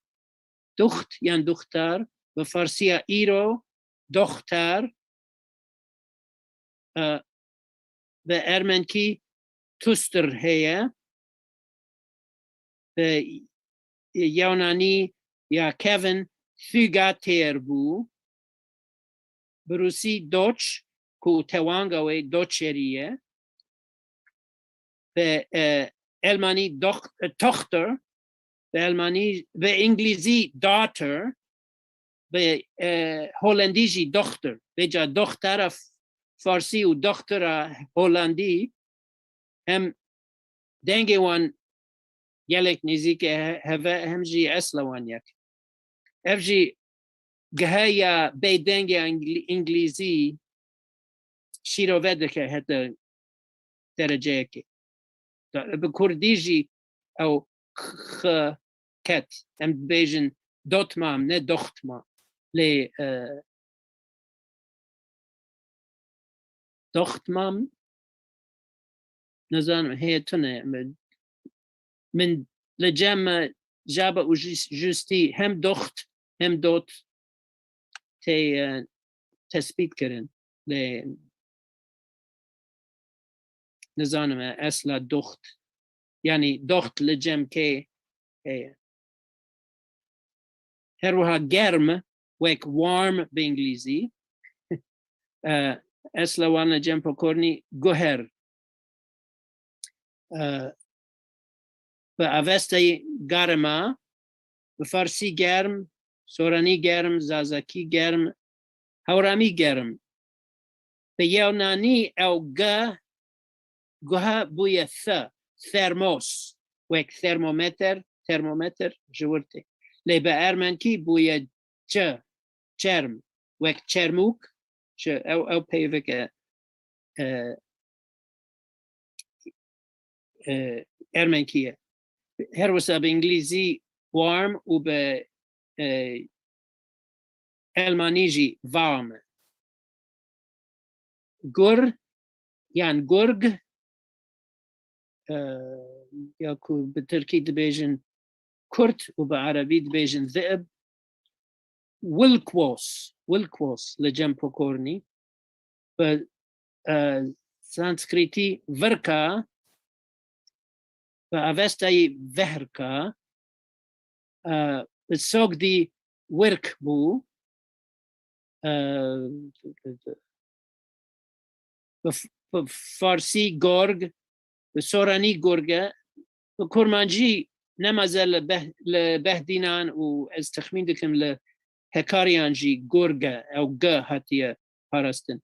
duxt yan duxtar, bi farsiya îro doxter, e, bi ermenkî tustr heye, bi yewnanî ya kevin thugger bû, bi rûsî doç, ku tewanga wê doçerî ye, bi, e, elmanî dox-, e, tochter, bi elmanî, bi îngilîzî daughter, bi, e, holandî jî dochter. Vêca doxtera f-, farsî û doxtera holandî hem dengê wan gelek nêzîk e he-, heve, hem jî esla wan yek. Ev jî gihe ya bêdeng ya îngilî-, îngilîzî şîrove dike heta dereceyekê. Da-, bi kurdî jî ew x-, x-, ket. Em dibêjin dotmam, ne doxtmam. Lê, e, doxtmam, nizanim, heye tune. Min, min li cem me Jaba û Jus-, Justî hem doxt hem dot tê, e, tespît kirin. Lê nizanim e, esla doxt. Yanî doxt li cem kê heye. Her wiha germ, wek warm bi îngilîzî. E, esla wan li cem Pokornî guher. E, bi avesteyê garima, bi farsî germ, soranî germ, zazakî germ, hewramî germ. Bi yewnanî ew ge, guha bûye th, thermos, wek thermometer, termometer ji wir tê. Lê bi ermenkî bûye ç, çerm, wek çermûk, ji ew, ew peyveke, e, e, ermenkî ye. Her wisa bi îngilîzî warm û bi, e, elmanî jî warm e. Gur yan gurg, e, ya ku bi tirkî dibêjin kurt û bi erebî dibêjin zi'ib. Wilkos, wilkos li cem Pokornî. Bi, e, sanskritî virka, Bi avestayî vehrka, e, bi sogdî wirk bû, e, bi f-, bi farsî gorg, bi soranî gurge, bi kurmancî nemaze li beh-, li behdînan û ez texmîn dikim li hekariyan jî gurge, ew g hatiye parastin.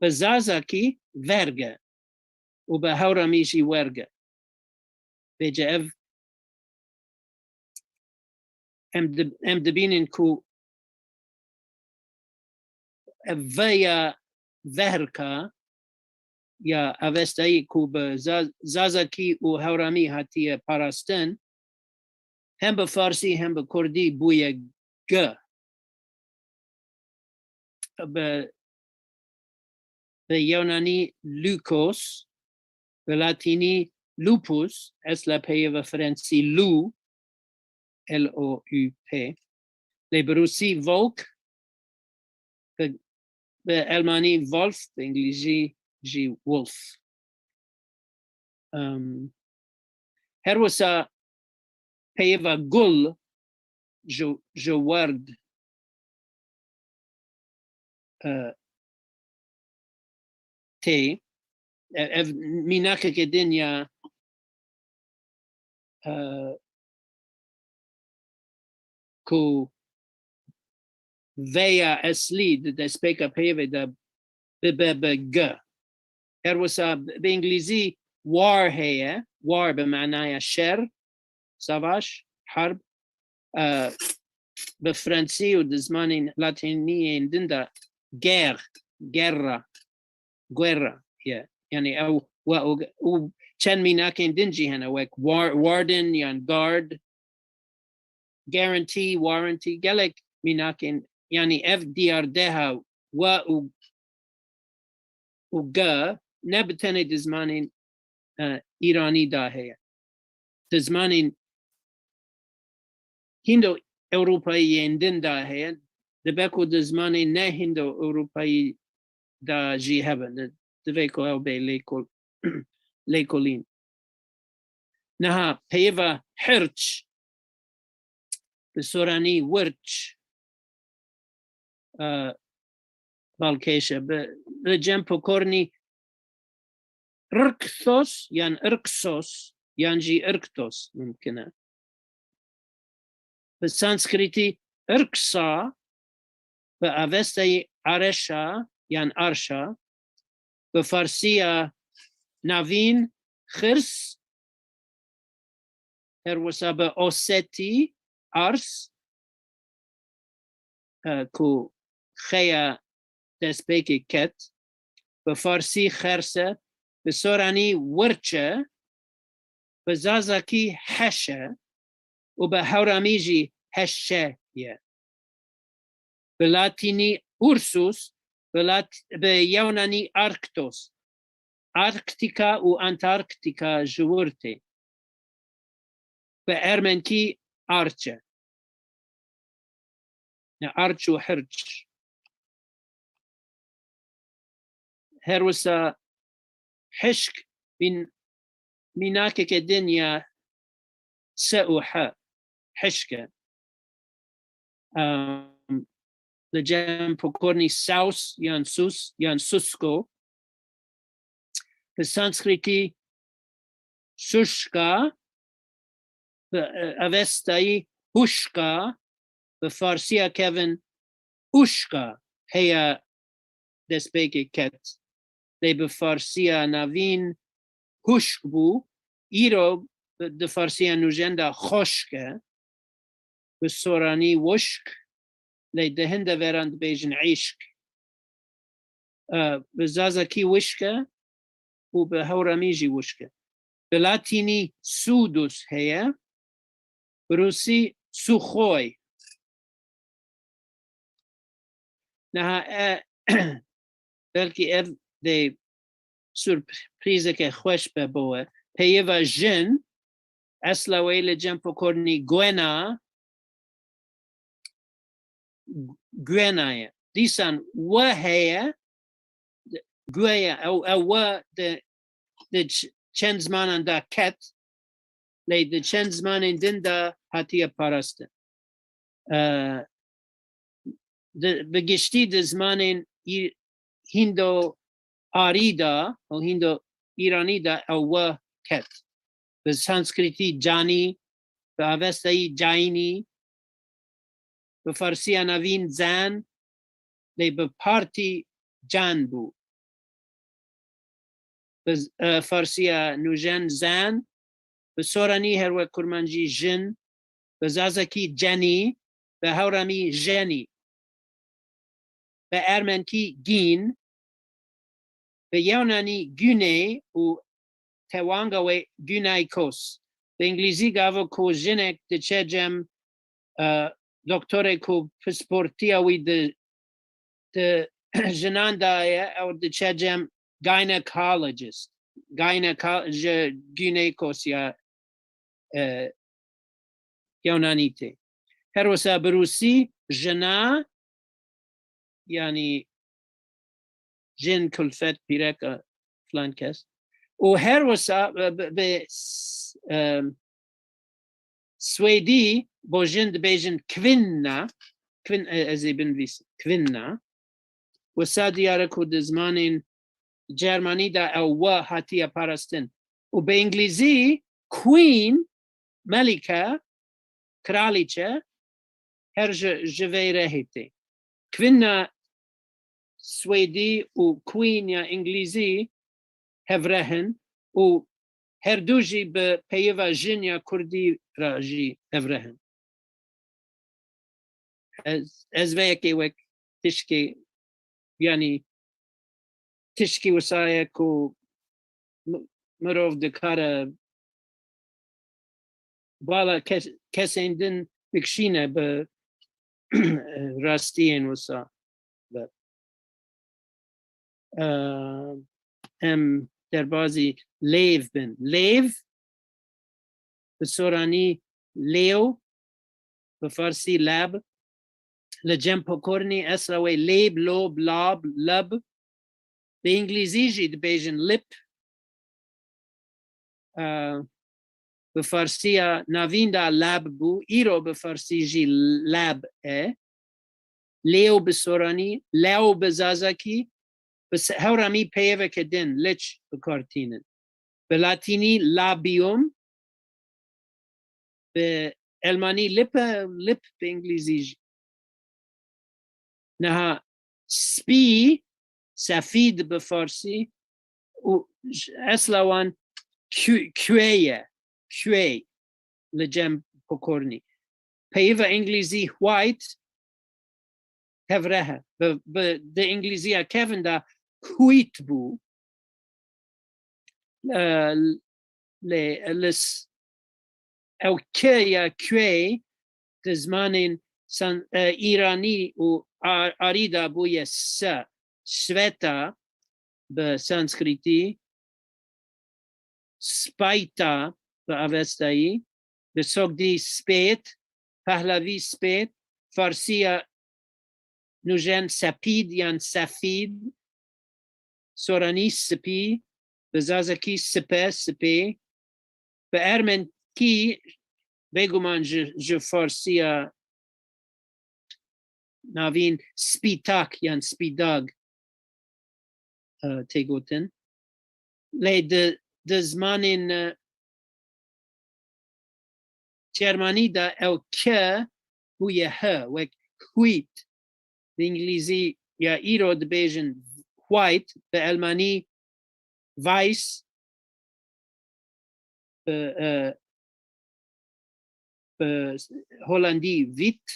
Bi zazakî verge û bi hewramî jî werge. Vêce ev em di-, em dibînin ku ev veya vehrka ya avestayî ku bi za-, zazakî û hewramî hatiye parastin, hem bi farsî hem bi kurdî bûye g. Bi, bi yewnanî lukos, bi latînî lupus, esla peyva fransî lou, L O U P. Lê bi rûsî volk, bi, bi elmanî wolf, bi îngilîzî jî wolf. Em, her wisa peyva gul ji, ji werd, e, tê. E, ev mînakeke din ya, e, ku veya eslî di destpêka peyvê de bibe bi g. Her wisa bi îngilîzî war heye, war bi manaya şer, savaş, harb, e, bi fransî û di zimanên latînî yên din de guerre, guerra, guerra ye. Yani ew we û, û çend mînakên din jî hene wek war-, warden yan guard, guarantee, warranty, gelek mînakên, yani ev diyardeha we û, û g ne bi tenê di zimanên, e, îranî de heye. Di zimanên Hîndo-Ewropayiyên din de heye, dibe ku di zimanên ne Hîndo-Ewropayî de jî hebe, di-, divê ku ew bê lêkol-, lêkolîn. Niha peyva hirç, bi soranî wirç, e, balkêş e. Bi, bi cem pokornî rkthos yan irksos yan jî irktos mimkin e. Bi sanskritî irksa, bi avestayî areşa yan arşa, bi farsiya navîn xirs, her wisa bi osetî ars, e, ku xeya destpêkê ket, bi farsî xers e, bi soranî wirç e, bi zazakî heş e û bi hewramî jî heşe ye. Bi latînî Ursus, bi lat-, bi yewnanî Arktos. Arktîka û Antarktîka ji wir tê. Bi ermenkî arç e. Ne arç û hirç. Her wisa hişk mîn-, mînakeke din ya se û he, hişk e. Em, li cem pokornî saus yan sus yan susko. Bi sanskritî suşka, bi, e, avestayî huşka, bi farsiya kevin uşka heya destpêkê ket. Lê bi farsiya navîn huşk bû, îro bi, di farsiya nûjen de xweşk e, bi soranî wişk, lê di hin deveran dibêjin îşk. E, bi zazakî wişk e û bi hewramî jî wişk e. Bi latînî sudus heye, bi rûsî suxoy. Niha e, belkî ev dê surprîzeke xweş be bo we. Peyva jin, esla wê li cem pokornî guena, guena ye. Dîsan we heye, gueya, ew, ew we di, di ç-, çend zimanan de ket, lê di çend zimanên din de hatiye parastin. E, di, bi giştî di zimanên Î-, Hîndo-Arî de û Hîndo-Îranî de ew we ket. Bi sanskritî canî, bi avestayî caynî, bi farsiya navîn zen, lê bi partî can bû. Bi z-, e, farsiya nûjen zen, bi soranî her wek kurmancî jin, bi zazakî cenî, bi hewramî jenî, bi ermenkî gîn, bi yewnanî güney û tewanga wê güneykos. Bi îngilîzî gava ku jinek diçe cem, e, doktorê ku pisportiya wî di, di jinan de ye, ew diçe cem gynecologist. Gyneko-, ji güneykos ya, e, Yewnanî tê. Her wisa bi rûsî jina, yanî jin, kulfet, pîrek, e, filan kes. Û her wisa, e, bi, bi s-, e, swêdî bo jin dibêjin kvinna, kvin-, e, ez ê binivîsim, kvinna. Wisa diyar e ku di zimanên Cermanî de ew we hatiye parastin. Û bi îngilîzî queen, melike, kralîçe, her ji, ji vê rehê tê. Kvinna swêdî û queen ya îngilîzî hevreh in û her du jî bi peyiva jin ya kurdî re jî hevreh in. Ez, ez vê yekê wek tişkê, yanî tişkî wisa ye ku mi-, mirov dikare bala kes-, kesên din bikişîne bi rastiyên wisa. Ve, e, em derbazî lêv bin. Lêv, bi soranî lêw, bi farsî lab. Li cem pokornî esla wê lêb, lob, lab, lab. Bi îngilîzî jî dibêjin lip. E, bi farsiya navîn de lab bû, îro bi farsî jî lab e. Lêw bi soranî, lew bi zazakî, bi se-, hewramî peyeveke din, liç, bi kar tînin. Bi latînî labium, bi elmanî lippe, lip bi îngilîzî jî. Niha spî, sefîd bi farsî û j-, esla wan kü-, kuê ye, kuê li cem pokornî. Peyiva îngilîzî white hevreh e. Bi, bi, di îngilîziya kevin de wheat bû. E, lê, li s-, ew ke ya kuê di zimanên san-, e, îranî û a-, arî de bûye se, sveta bi sanskritî, spayta bi avestayî, bi sogdî spêt, pehlavî spêt, farsiya nûjen sepîd yan sefîd, soranî spî, bi zazakî sipe, sipê, bi ermenkî bêguman ji, ji farsiya navîn spîtak yan spîdag, e, tê gotin. Lê di, di zimanên, e, Cermanî de ew ke bûye he, wek wheat. Bi îngilîzî ya îro dibêjin white, bi elmanî weiß, bi, e, bi holandî wit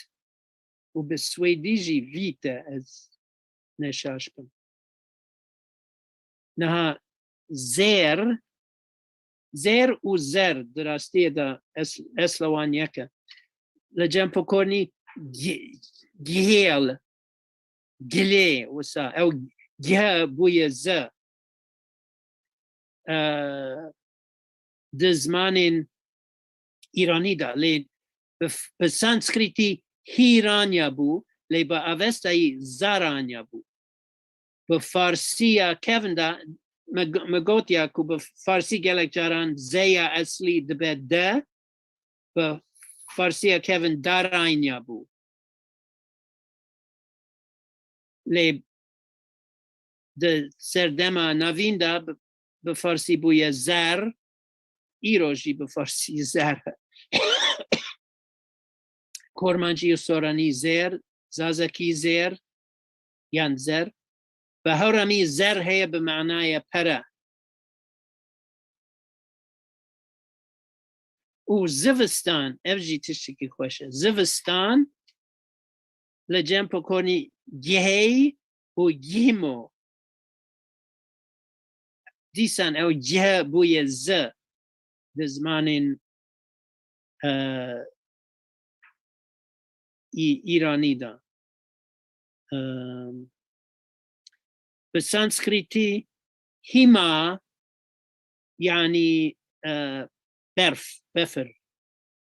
û bi swêdî jî wît e, ez neşaş bim. Niha zêr, zêr û zer di rastiyê de es-, esla wan yek e. Li cem pokornî gi-, gihêl, gilê, wisa ew ge bûye ze. E, di zimanên Îranî de, lê bi f-, bi sanskritî hîranya bû, lê bi avestayî zaranya bû. Bi farsiya kevin de me, me gotiya ku bi farsî gelek caran zeya eslî dibe de, bi farsiya kevin daraynya bû. Lê di serdema navîn de bi, bi farsî bûye zer, îro jî bi farsî zer. Kormancî û soranî zêr, zazakî zêr, yan zer. Bi hewramî zer heye bi manaya pere. Û zivistan, ev jî tiştekî xweş e. Zivistan li cem pokornî gihey û gihmo. Dîsan ew gih bûye zi di zimanên, e, î-, îranî de. E, bi sanskritî hîma, yanî, e, berf, befir,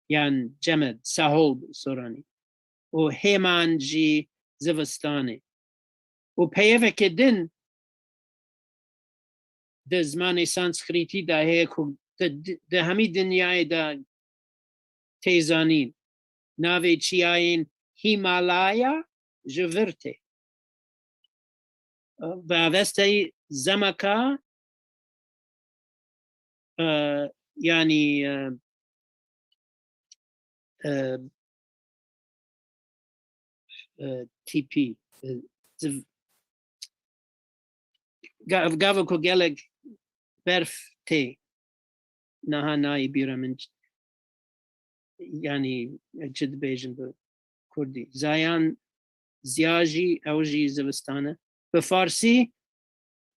yan cemed, sahol bi soranî. Û hêman jî zivistanê. Û peyeveke din di zimanê sanskritî de heye ku di, di, di hemî dinyayê de tê zanîn. Navê çiyayên Hîmalaya ji vir tê. Bi avesteyî zemeka, e, yanî, e, e, e, tîpî, e, ziv-, ga-, gava ku gelek berf tê, niha nayê bîra min ç-, yanî çi dibêjin bi kurdî? Zayan, ziya jî, ew jî zivistan e. Bi farsî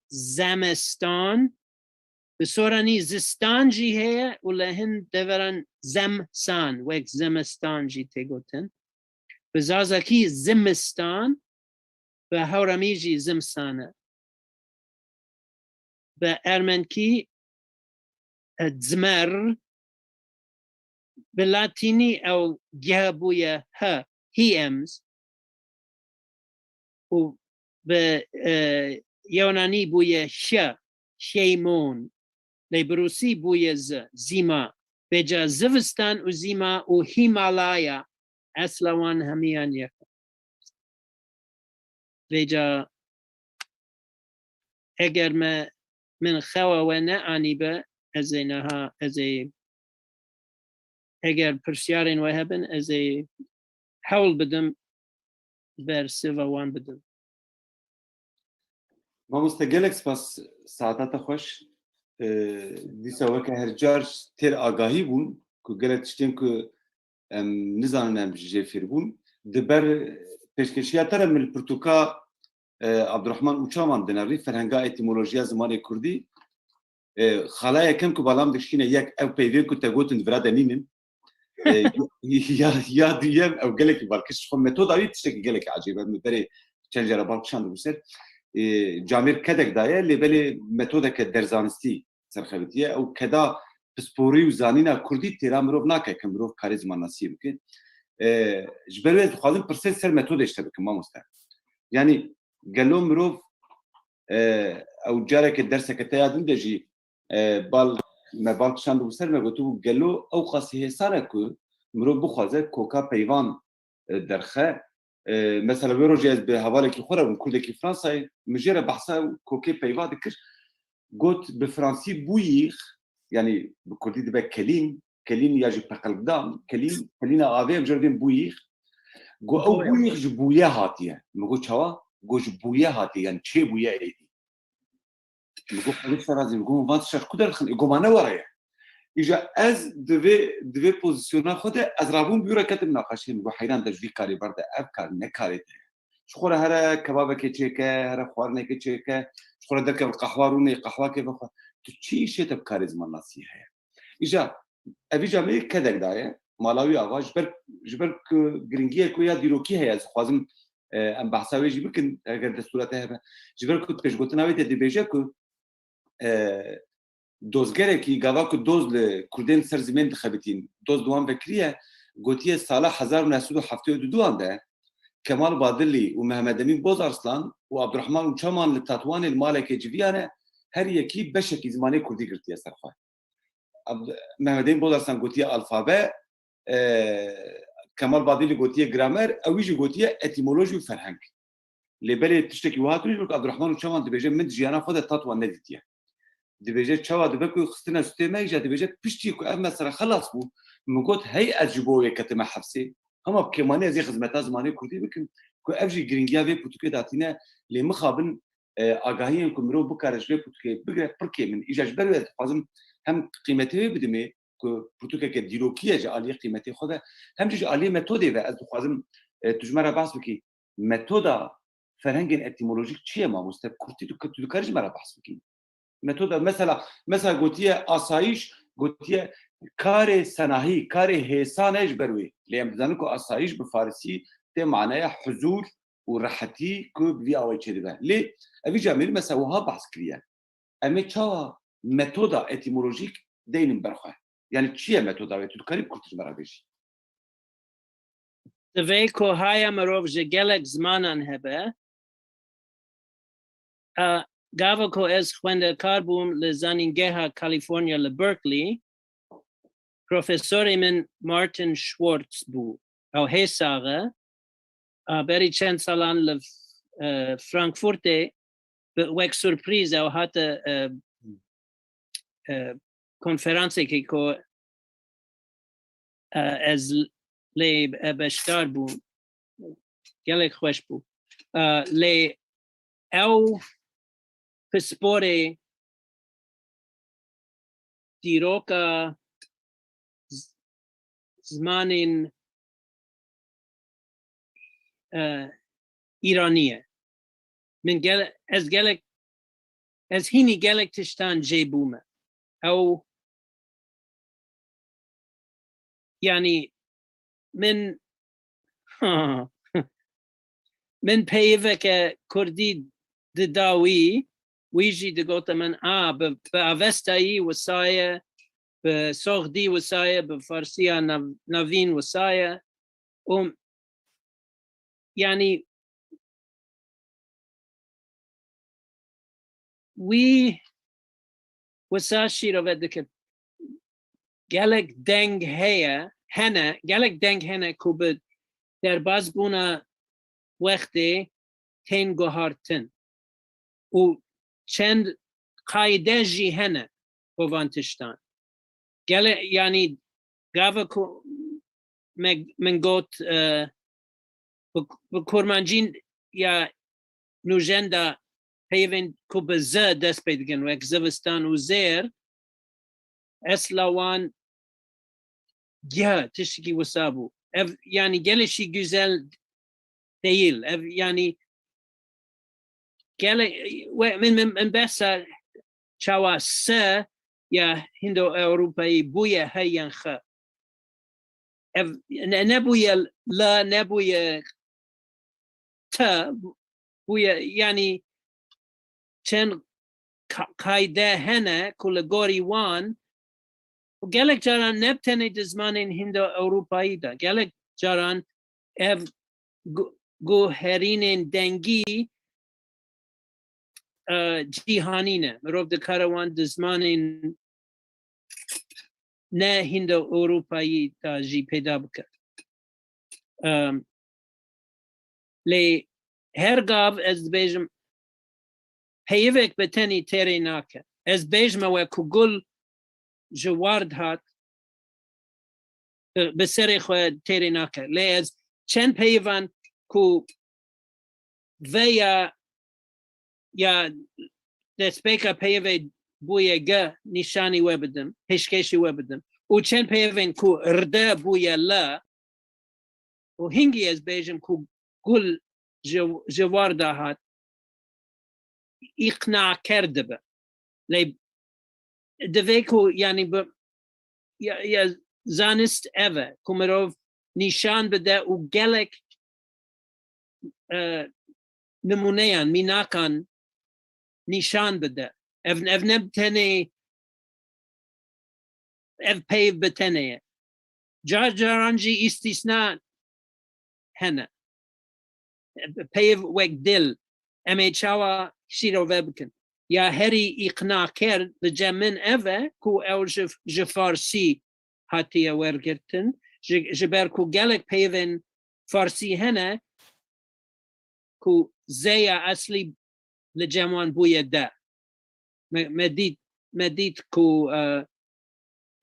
zemestan, bi soranî zistan jî heye û li hin deveran zemsan, wek zemestan jî tê gotin. Bi zazakî zimistan, bi hewramî jî zimsan e. Bi ermenkî, e, dzmer, bi latînî ew geh bûye he, hiems, û bi, e, yewnanî bûye şe, şeymon, lê bi rûsî bûye zi, zîma. Vêca zivistan û zîma û Hîmalaya, esla wan hemiyan yek e. Vêca eger me, min xewa we neanîbe, ez ê niha, ez ê, eger pirsyarên we hebin, ez ê hewl bidim bersiva wan bidim. Mamoste, gelek spas, saeta te xweş. Ee, dîsa weke her car têr agahî bûn ku gelek tiştên ku em nizanin em ji jê fêr bûn. Di ber pêşkêşiya te re min li pirtûka, e, Abdurrahman Uçaman dinêrî, Ferhenga Etîmolojiya Zimanê Kurdî. E, xala yekem ku balam dikişîne yek, ew peyvên ku te gotin di vira de nînin. E, ya, ya duyem, ew gelekî balkêş, ji xwe metoda wî tiştekî gelekî ecêb e. Min berê çend cara bal kişandibû ser. E, camêr kedek daye, lê belê metodeke derzanistî serxevitiye. Ew keda pisporî û zanîna kurdî têra mirov nake ke mirov karê zimannasiyê bike. E, ji ber wê ez dixwazim pirsên ser metodê ji te bikim, mamoste. Yanî gelo mirov, e, ew careke derseke te ya din de jî, e, bal, me bal kişandibû ser, me gotibû gelo ew qasî hêsan e ku mirov bixwaze koka peyvan, e, derxe. E, mesela wê rojê ez bi hevalekî xwe re bûm, kurdekî Fransayê, min jê re behsa kokê peyva dikir. Got bi fransî bûyîx, yanî bi kurdî dibe kelîn, kelîn ya jî peqilgdan, kelîn, kelîna avê, em jê re dibên bûyîx. Got ew bûyîx ji bûye hatiye. Min got çawa? Got ji bûye hatiye, yanî çê bûye êdî. Min got xwedê ser razî, min got van tişta ji ku derdixin? Ê, got ma ne were ye. Îja ez di vê, di vê pozisyona xwe de ez rabûm bûra ketim naqaşê, min got heyran de ji vî karê berde, ev kar ne karê te ye. Ji xwe re here kebabekê çêke, here xwarinekê çêke, ji xwe re derkeve qehwa rûnê, qehwakê vexwe. Tu çi îşê te bi karê zimannasî heye? Îja, ev îja me yê kedek daye, mala wî ava, ji ber, ji ber ku giringiyek wê ya dîrokî heye, ez dixwazim, e, em behsa wê jî bikin, eger destûra te hebe. Ji ber ku pêşgotina wê te dibêje ku, e, dozgerekî, gava ku doz li kurdên li ser zimên dixebitîn, doz di wan vekiriye, gotiye sala hezar û neh sed û heftê û du an de Kemal Badilî û Mehmed Emîn Bozarslan û Abdurrahman Uçaman li Tatwanê li malekê civiya ne, her yekî beşekî zimanê kurdî girtiye ser xwe. Abd-, Mehmedên Bodarsan gotiye alfabe, e, Kemal Badîlî gotiye gramer, ew jî gotiye etîmolojî û ferheng. Lê belê tiştekî wiha tune jî wek Abdurrahman û Çavan dibêje, min di jiyana xwe de tat wan nedîtiye. Dibêje, çawa dibe ku xistine stûyê me, îja dibêje, piştî ku ev mesele xelas bû, min got, hey ez ji bo wê ketime hefsê, hema bi kêmanî ez ê xizmeta zimanê kurdî bikim, ku ev jî giringiya vê pirtûkê datîne, lê mixabin, e, agahiyên ku mirov bikare ji vê pirtûkê bigire, pir kêm in. Îja ji ber wê ez dixwazim hem qîmetê wê bidimê, ku pirtûkeke dîrokî ye ji aliyê qîmetê xwe ve, hem jî ji aliyê metodê ve ez dixwazim, e, tu ji me re behs bikî. Metoda ferhengên etîmolojîk çi ye mamoste? Kurtî tu, tu dikarî ji me re behs bikî? Metoda, mesela, mesela gotiye asayiş, gotiye karê senahî, karê hêsan e ji ber wê. Lê em dizanin ku asayiş bi farisî tê maneya huzûr û rehetî ku bi vî awayî çêdibe. Lê evî camêrî mesela wiha behs kiriye. Em ê çawa metoda etîmolojîk deynin ber xwe? Yani çi ye metoda wê? Tu dikarî bi kurtî ji me re bêjî? Divê ku haya mirov ji gelek zimanan hebe. A, gava ku ez xwendekar bûm li Zanîngeha California li Berkeley, profesorê min Martin Schwartz bû. Ew hê sax e. A, berî çend salan li, e, Frankfurtê bi, wek surprîz ew hate, e, e, konferansekê ku, e, ez lê, e, beşdar bûm. Gelek xweş bû. E, lê ew pisporê dîroka z-, zimanên, e, Îranî ye. Min gel-, ez gelek, ez hînî gelek tiştan jê bûme. Ew, yanî min, min peyiveke kurdî dida wî, wî jî digote min, a, bi, bi avestayî wisa ye, bi soxdî wisa ye, bi farsiya nav-, navîn wisa ye. Û, yanî, wî wisa şîrove dike. Gelek deng heye, hene, gelek deng hene ku bi derbazbûna wextê tên guhartin. Û çend qayde jî hene bo van tiştan. Gele-, yanî gava ku me, min got, e, bi, bi kurmancîn ya nûjen de peyvên ku bi z dest pê dikin, wek zivistan û zêr, esla wan giya tiştekî wisa bû. Ev, yanî gelek jî güzel değil. Ev, yanî gelek, we, min, min, min behsa çawa s ya Hindo-Ewropayî bûye he yan x. Ev ne, nebûye l, nebûye t, bûye, yanî çend ka-, qayde hene ku li gorî wan û gelek caran ne bi tenê di zimanên Hindo-Ewropayî de, gelek caran ev gu-, guherînên dengî, e, cîhanî ne. Mirov dikare wan di zimanên ne Hindo-Ewropayî de jî peyda bike. Em, lê her gav ez dibêjim, peyivek bi tenî têrê nake. Ez bêjime we ku gul ji war dihat, bi, bi serê xwe têrê nake. Lê ez çend peyivan ku veya ya destpêka peyivê bûye g nîşanî we bidim, pêşkêşî we bidim. Û çend peyivên ku rde bûye l, û hingî ez bêjim ku gul ji, ji war de hat, îqnaker dibe. Lê divê ku, yanî bi, ya, ya zanist ev e, ku mirov nîşan bide û gelek, e, nimûneyan, mînakan nîşan bide. Ev, ev ne bi tenê, ev peyv bi tenê ye. Car caran jî îstîsna hene. Peyv wek dil, em ê çawa şîrove bikin? ya herî îqnaker li cem min ev e ku ew ji, ji farsî hatiye wergirtin, ji, ji ber ku gelek peyvên farsî hene ku zeya eslî li cem wan bûye de. Me, me dît, me dît ku, e,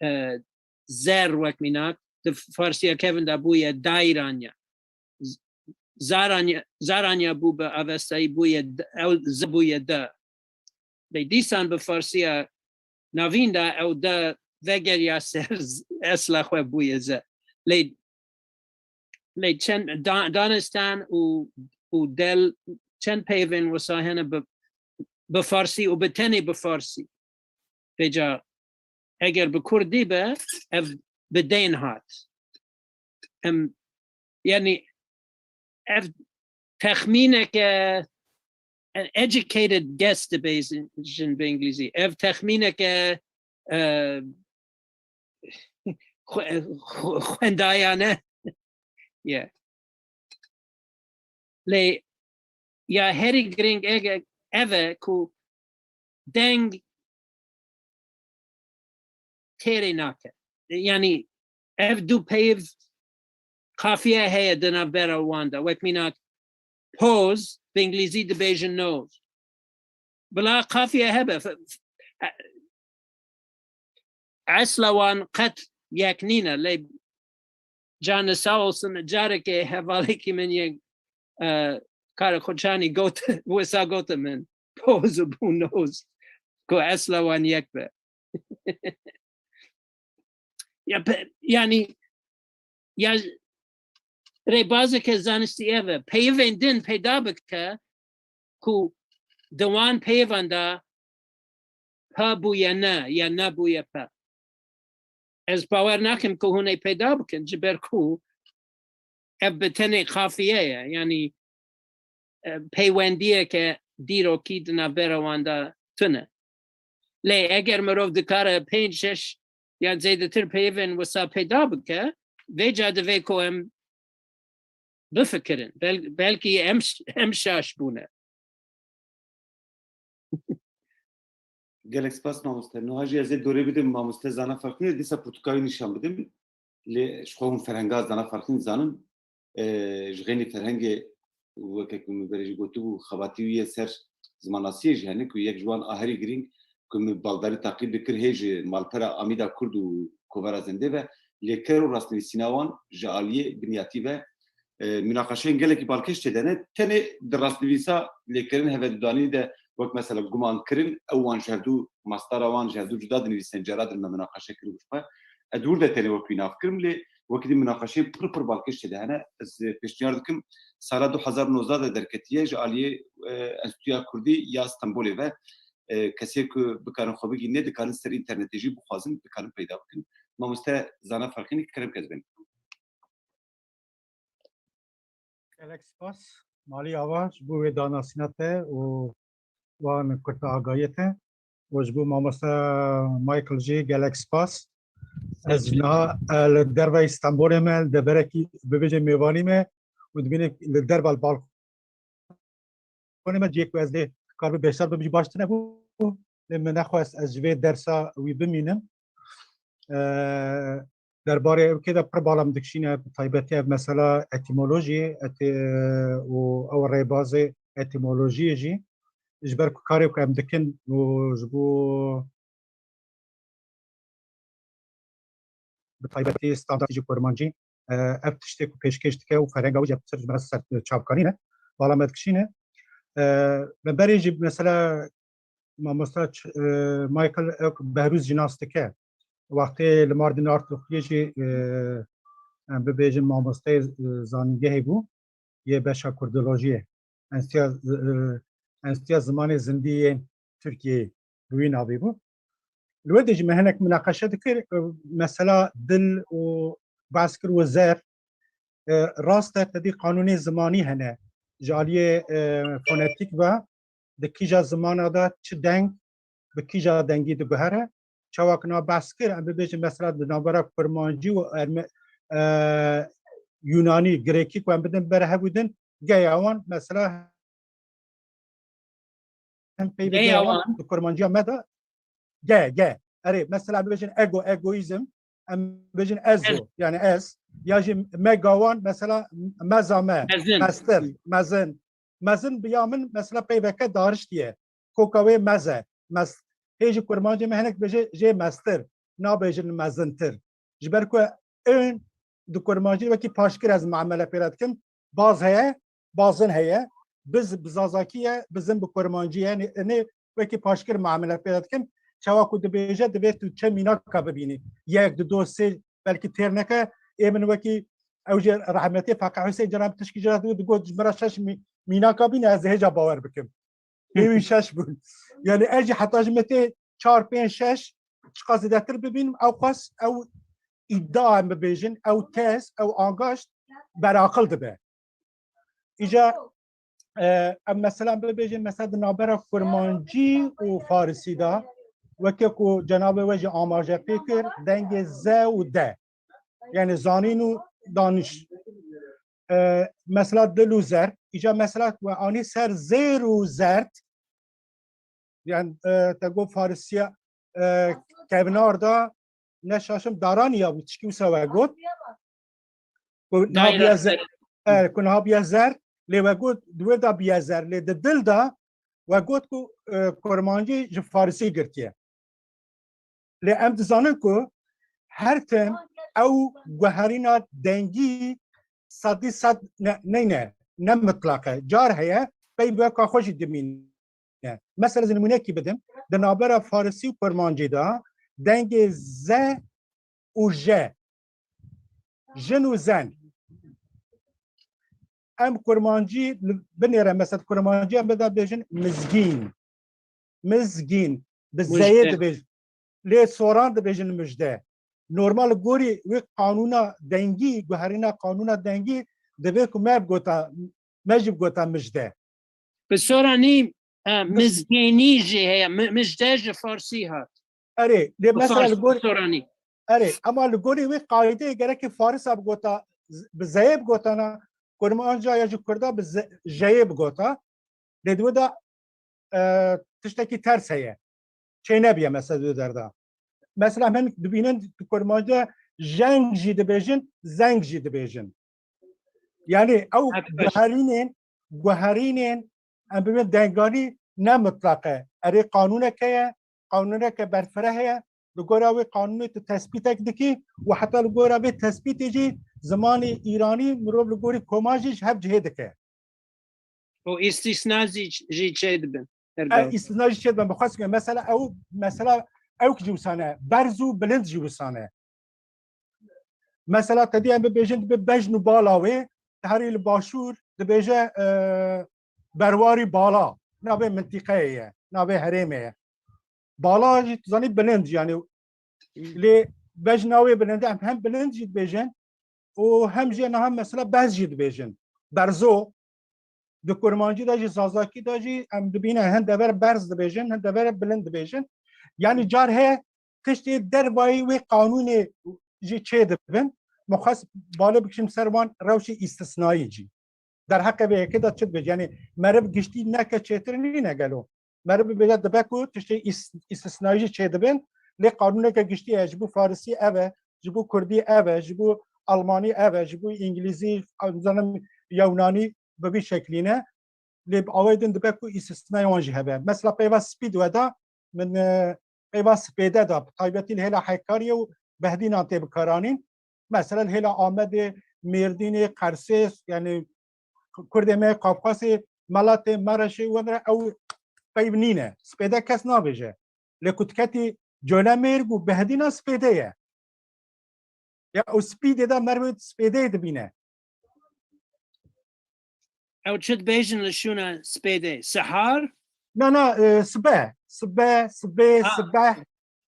e, zer wek mînak di farsiya kevin de bûye daîranya. Z-, zaranya, zaranya bû bi avestayî bûye d-, ew z bûye de. Lê dîsan bi farsiya navîn de ew de vegeriya ser z-, esla xwe bûye ze. Lê, lê çend da-, danistan û, û del çend peyvên wisa hene bi, bi farsî û bi tenê bi farsî. Vêca eger bi kurdî be, ev bi dên hat. Em, yani ev texmîneke, an educated guess dibêjin bi îngilîzî. Ev texmîneke, e, xwe-, xwe-, xwendayane ye. Lê ya herî girîng ege-, ev e ku deng têrê nake. Yanî ev du peyv qafiye heye di navbera wan de. Wek mînak poz, bi îngilîzî dibêjin nose. Bila qafiye hebe, f-, f-, esla wan qet yek nîne, lê canı sağ olsun, carekê hevalekî min yê, e, karê xwe çanî got, wisa gote min, poz û bû noz, ku esla wan yek be. Ya pe-, yani, ya rêbazeke zanistî ev e. Peyvên din peyda bike ku di wan peyvan de pa bûye ne, ya nebûye pa. Ez bawer nakim ku hûn ê peyda bikin, ji ber ku ev bi tenê qafiye ye. Yanî, e, peywendiyeke dîrokî di navbera wan de tune. Lê eger mirov dikare pênc, şeş yan zêdetir peyvên wisa peyda bike, vêca divê ku em bifikirin. Bel-, belkî em ş-, em şaş bûne. Gelek spas mamoste. Niha jî ez ê dorê bidim mamoste Zana Ferqînê, dîsa pirtûka wî nîşan bidim. Lê ji xwe hûn ferhenga Zana Ferqîn zanin. E, ji xênî ferhengê, weke ku min berê jî gotibû, xebatî wî yê ser zimannasiyê jî hene ku yek ji wan a herî girîng ku min baldarî taqîb dikir hê ji malpera Amîda Kurd û Kovara Zindê ve lêker û rastnivîsîna wan ji aliyê binyatî ve, e, mînaqeşeyên gelekî balkêş çêdene. Tenê di rastnivîsa lêkirin hevedudanî de wek mesela gumankirin, ew wan ji hevdû, mastara wan ji hevdû cuda dinivîsin, cara din me mînaqeşe kiribû ji xwe. Ez di wir de tenê wek wî nav kirim, lê wekî din mînaqeşeyên pir pir balkêş çêdihene. Ez, e, pêşniyar dikim, sala du hezar û nozdeh de derketiye ji aliyê, e, Enstitûya Kurdî ya Stenbolê ve. E, kesê ku bikarin xwe bigihîne, dikarin ser înternetê jî bixwazin, dikarin peyda bikin. Mamoste Zana Ferqînî, kerem kes bên. Gelek spas. Malî Ava, ji bo wê danasîna te û wan kurta agahiyê te. Û ji bo mamoste Michael jî gelek spas. Ez niha, e, li derveyî Stenbolê me, li deverekî bibêje mêvanî me û dibîne li derva li balkonê me cihê ku ez lê kar bi bêşer bim jî baş tune bû. Lê min nexwest ez ji vê dersa wî bimînim. E, derbarê ew kê de pir bala min dikişîne, bi taybetî ev mesela etîmolojiyê, etî-, û ew rêbazê etîmolojiyê jî, ji ber ku karê ku em dikin û ji bo bi taybetî standartê jî kurmancî, e, ev tiştê ku pêşkêş dike û ferhenga wî jî ev tişt ji me re ser çavkanî ne, bala me dikişîne. E, me berê jî mesela mamosta Ç-, e, Michael, e, Behrûz jî nas dike. Wextê li Mardin Artukluyê jî, e, em bibêjin mamosteyê, e, zanîngehê bû yê beşa kurdolojiyê. Enstîya, e, Enstîya Zimanê Zindî yên Tirkiyeyê bi wî navî bû. Li wê de jî me hinek minaqeşe dikir, e, mesela dil û behs kir û zer, e, rast e, tedî qanûnê zimanî hene. Ji aliyê, e, fonetîk ve di kîja zimana de çi deng bi kîja dengî diguhere. Çawa ku na behs kir, em bibêjin mesela di navbera kurmancî û erme-, e, yunanî, grêkî ku em bidin ber hev û din, geya wan mesela hin peyvê G ya wan wan. Di kurmanciya me de G, G. Erê, mesela bibêjin ego, egoîzm, em bibêjin ezo, Ez. yani ez. Ya jî me gawan, mesela meza me, Mezin. mestir, mezin. Mezin bi ya min, mesela peyveke dariştiye. Koka wê meze, mest. Hê ji kurmancê me hinek bêje jê mestir, nabêjin mezintir. Ji ber ku ên di kurmancî wekî paşkir ez muamele pê re dikim. Baz heye, bazin heye. Biz bi zazakî ye, bizin bi kurmancî ye. Nê, nê wekî paşkir muamele pê re dikim. Çawa ku dibêje, divê tu çi mînaka bibînî. Yek, du, do, sê, belkî têr neke. Ê min wekî ew jî rehmetê Feqî Huseyîn, cara min tişkî jî re digot, digot, ji min re şeş mî-, mînaka bîne, ez hêja bawer bikim. Ê wî şeş bûn. Yani ez jî heta ji me tê çar, pênc, şeş, çiqas zêdetir bibînim, ew qas ew îdia em bibêjin, ew tez, ew angaşt beraqil dibe. Îca, e, em mesela bibêjin, mesela di navbera kurmancî û farisî de, weke ku cenabê we jî amaje pê kir, dengê ze û de. Yani zanîn û danîş. E, mesela dil û zer. Îca mesela we anî ser zêr û zerd. Yani, e, te got farisiya, e, kevnar da ne şaşim daraniya bû, tişkî wisa we got. Ku niha Dayra biya zer, ser. E, ku niha biya zer, lê we got, di wir da biya zer, lê di dil da we got ku, e, kurmancî ji farisî girtiye. Lê em dizanin ku her tim ew guherîna dengî sedî sed ne, neyne, ne mitlaq e. Car heye, pey weka xwe jî dimîne. Mesela ez nimûnekî bidim, di navbera farisî û kurmancî de dengê ze û je, jin û zen. Em kurmancî li binêre, mesela kurmancî em bida bêjin mizgîn. Mizgîn. Bi Mujde. zeyê dibêjin. Lê soran dibêjin mijde. Normal gorî wê qanûna dengî, guherîna qanûna dengî divê ku me bigota, me jî bigota mijde. Bi soranî, e, mizgînî jî heye. Mi-, mijde ji farsî hat. Erê, lê Bi mesela fars, li gor-, bi soranî. Erê, ama li gorî wê qaydeyê gerekê farisa bigota, z-, bi zeyê bigotana, kurmanca ya ji kurda bi ze-, jeyê bigota. Lê di wê de, e, tiştekî ters heye. Çê nebiye mesela di wê derda. Mesela em hin dibînin di kurmancî de jeng jî dibêjin, zeng jî dibêjin. Yani ew Evet, baş. guherînên, guherînên, em bibin denganî ne mitlaq e. Erê qanûneke ye, qanûneke berfireh heye. Li gora wê qanûnê tu tespîtek dikî û heta li gora vê tespîtê jî zimanê îranî mirov li gorî koma jî ji hev cihê dike. Û îstîsna jî, jî çê dibin. Her E, ber. îstîsna jî çê dibin. Bi xwest mesela ew, mesela ew jî wisane. Berz û bilind jî wisane. Mesela te dî em bibêjin dibe bejn û bala wê, te herî li başûr dibêje, e, berwarî bala. Navê mintîqeyê ye, navê herêmê ye. Bala jî tu zanî bilind, yani lê bejna wê bilind e, em hem bilind jî dibêjin û hem jî niha mesela berz jî dibêjin. Berzo, di kurmancî de jî, zazakî de jî em dibîne hin dever berz dibêjin, hin dever bilind dibêjin. Yani car heye tiştê dervayî wê qanûnê jî çê dibin. Min xwest balê bikişim ser wan rewşê îstisnayî jî. Derheqê vê yekê de çi dibêje? Yani meriv giştî neke çêtir nîne gelo? Meriv bibêje dibe ku tiştê îs-, îstisnayî jî çê dibin. Lê qanûneke giştî heye, ji bo farisî ev e, ji bo kurdî ev e, ji bo almanî ev e, ji bo îngilîzî, em zanim yewnanî bi vî şeklî ne. Lê bi awayê din dibe ku îstisnayê wan jî hebe. Mesela peyva spî di we de, min, e, peyva spêde da, bi taybetî li hêla Hekariyê û Behdînan tê bikaranîn. Mesela li hêla Amedê, Mêrdînê, Qersê, yani Kurdê me Qafqasê, Melatê, Mereşê, we re ew peyv nîne. Spêde kes nabêje. Lê ku diketî Colemêrg û Behdînan spêde ye. Ya û spî dê de merivê spêdeyê dibîne. Ew çi dibêjin li şûna spêdê? Sihar? Na, na, e, sibe. Sibe, sibê, Ha. sibeh.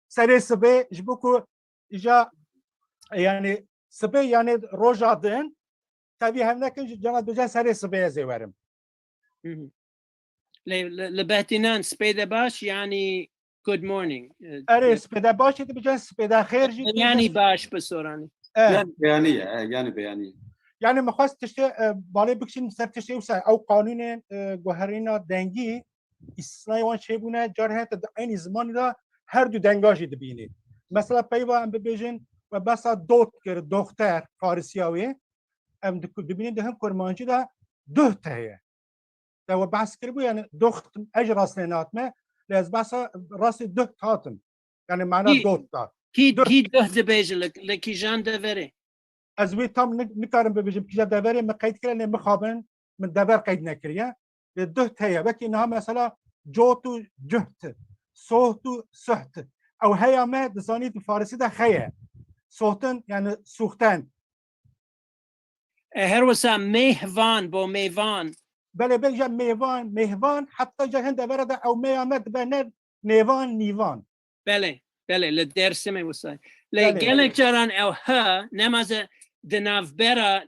Serê sibê, ji bo ku îja, yani, sibê, yani, roja din, tevî hev nekin, ji cana dibêje serê sibê ez ê werim. Hı hı. Lê, li, li Behdînan spêde baş, yani good morning. E, Erê, e, spêde baş jî dibêje, spêde xêr jî dibêje. Yani baş bi soranî. E. Yani beyanî ye, e, yani beyanî ye. Yani min xwest tiştê, e, balê bikişînim ser tiştê wisa, ew qanûnên, e, guherîna dengî, îstisnayê wan çêbûne, carê hene te di eynî zimanî de her du denga jî dibînî. Mesela peyva em bibêjin, we behsa dot kir, doxter, farisiya wê, em diku-, dibînin di hin kurmancî de duht heye. Te we behs kiribû, yani doxt, ez jî rast lê nehatime, lê ez behsa rastî duht hatim. Yani mana Kî, dot da. Kî, Duht. Kî duh dibêje li, li kîjan deverê? Ez wê tam ni-, nikarim bibêjim kîja deverê, min qeyd kiriye, lê mixabin, min dever qeyd nekiriye. Lê duht heye. Wekî niha mesela cot û cuht, soht û suht. Ew heya me dizanî di farisî de heye. Sohtin, yani suxten. E, her wisa mêhvan, bo mêvan. Belê, belê, ja mêvan, mêhvan, heta ja hin devera de ew mêya me dibe ne nêvan, nîvan. Belê, belê, li Dêrsimê wisa. Lê Belê. Gelek caran ew h, nemaze di navbera,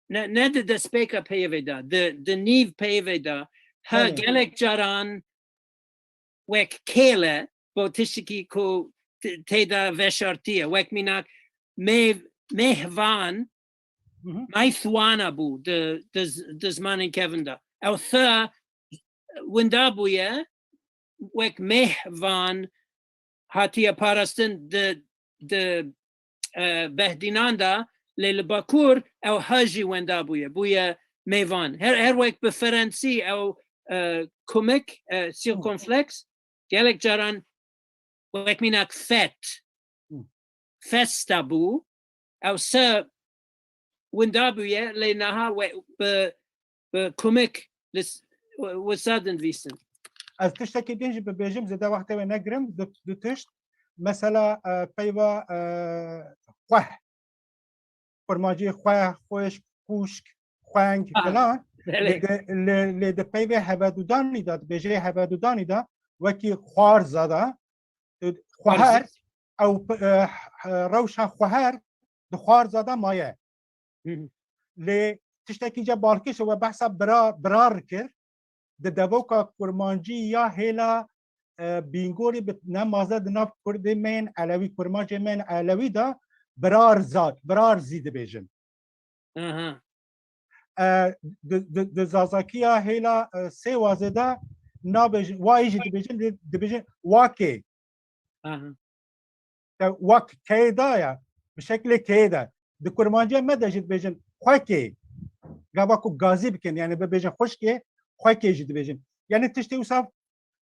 ne, ne di destpêka peyvê de, di, di nîv peyvê de, h Belê. Gelek caran wek kêl e, bo tiştekî ku t-, tê de veşartiye, wek mînak mêv-, mêhvan, Hı hı. maythwana bû di, di z-, di zimanên kevin de. Ew th winda bûye, wek mêhvan hatiye parastin di, di, e, behdînan de, lê li Bakur ew h jî wenda bûye, bûye mêvan. Her, her wek bi Ferensî ew, e, kumik, e, circonflexe, gelek caran wek mînak fet, Hı. festa bû, ew se winda bûye, lê niha we, bi, bi kumik li s-, wisa dinivîsin. Ez tiştekî din jî bibêjim, zêde wextê we negirim, du, du tişt. Mesela, e, peyva, e, xweh. Kurmancî xweh, xwişk, xûşk, xweng, Ha, filan. Lê belê. Di, lê, lê di peyvê hevedudanî de, dibêje hevedudanî de, wekî xwarza de, e, xweher, Xwarza. ew p-, e, h-, rewşa xweher di xwarza de maye. Hı hı. Lê tiştekî ce balkêş e, we behsa bira-, birar kir. Di devoka kurmancî ya hêla, e, Bîngolî bi nemaze di nav kurdê me yên elewî, kurmancê me yên elewî de birar zad, birar zî dibêjin. Aha. E, di, di, di zazakiya hêla, e, Sêwazê de nabêjin, wayî jî dibêjin, di-, dibêjin wakê. Aha. Te wak keyê da ya, bi şeklê keyê de. Di kurmanciya me de jî dibêjin xwekê. Gava ku gazî bikin, yani bibêjin xwişkê, xwekê jî dibêjin. Yani tiştê wisa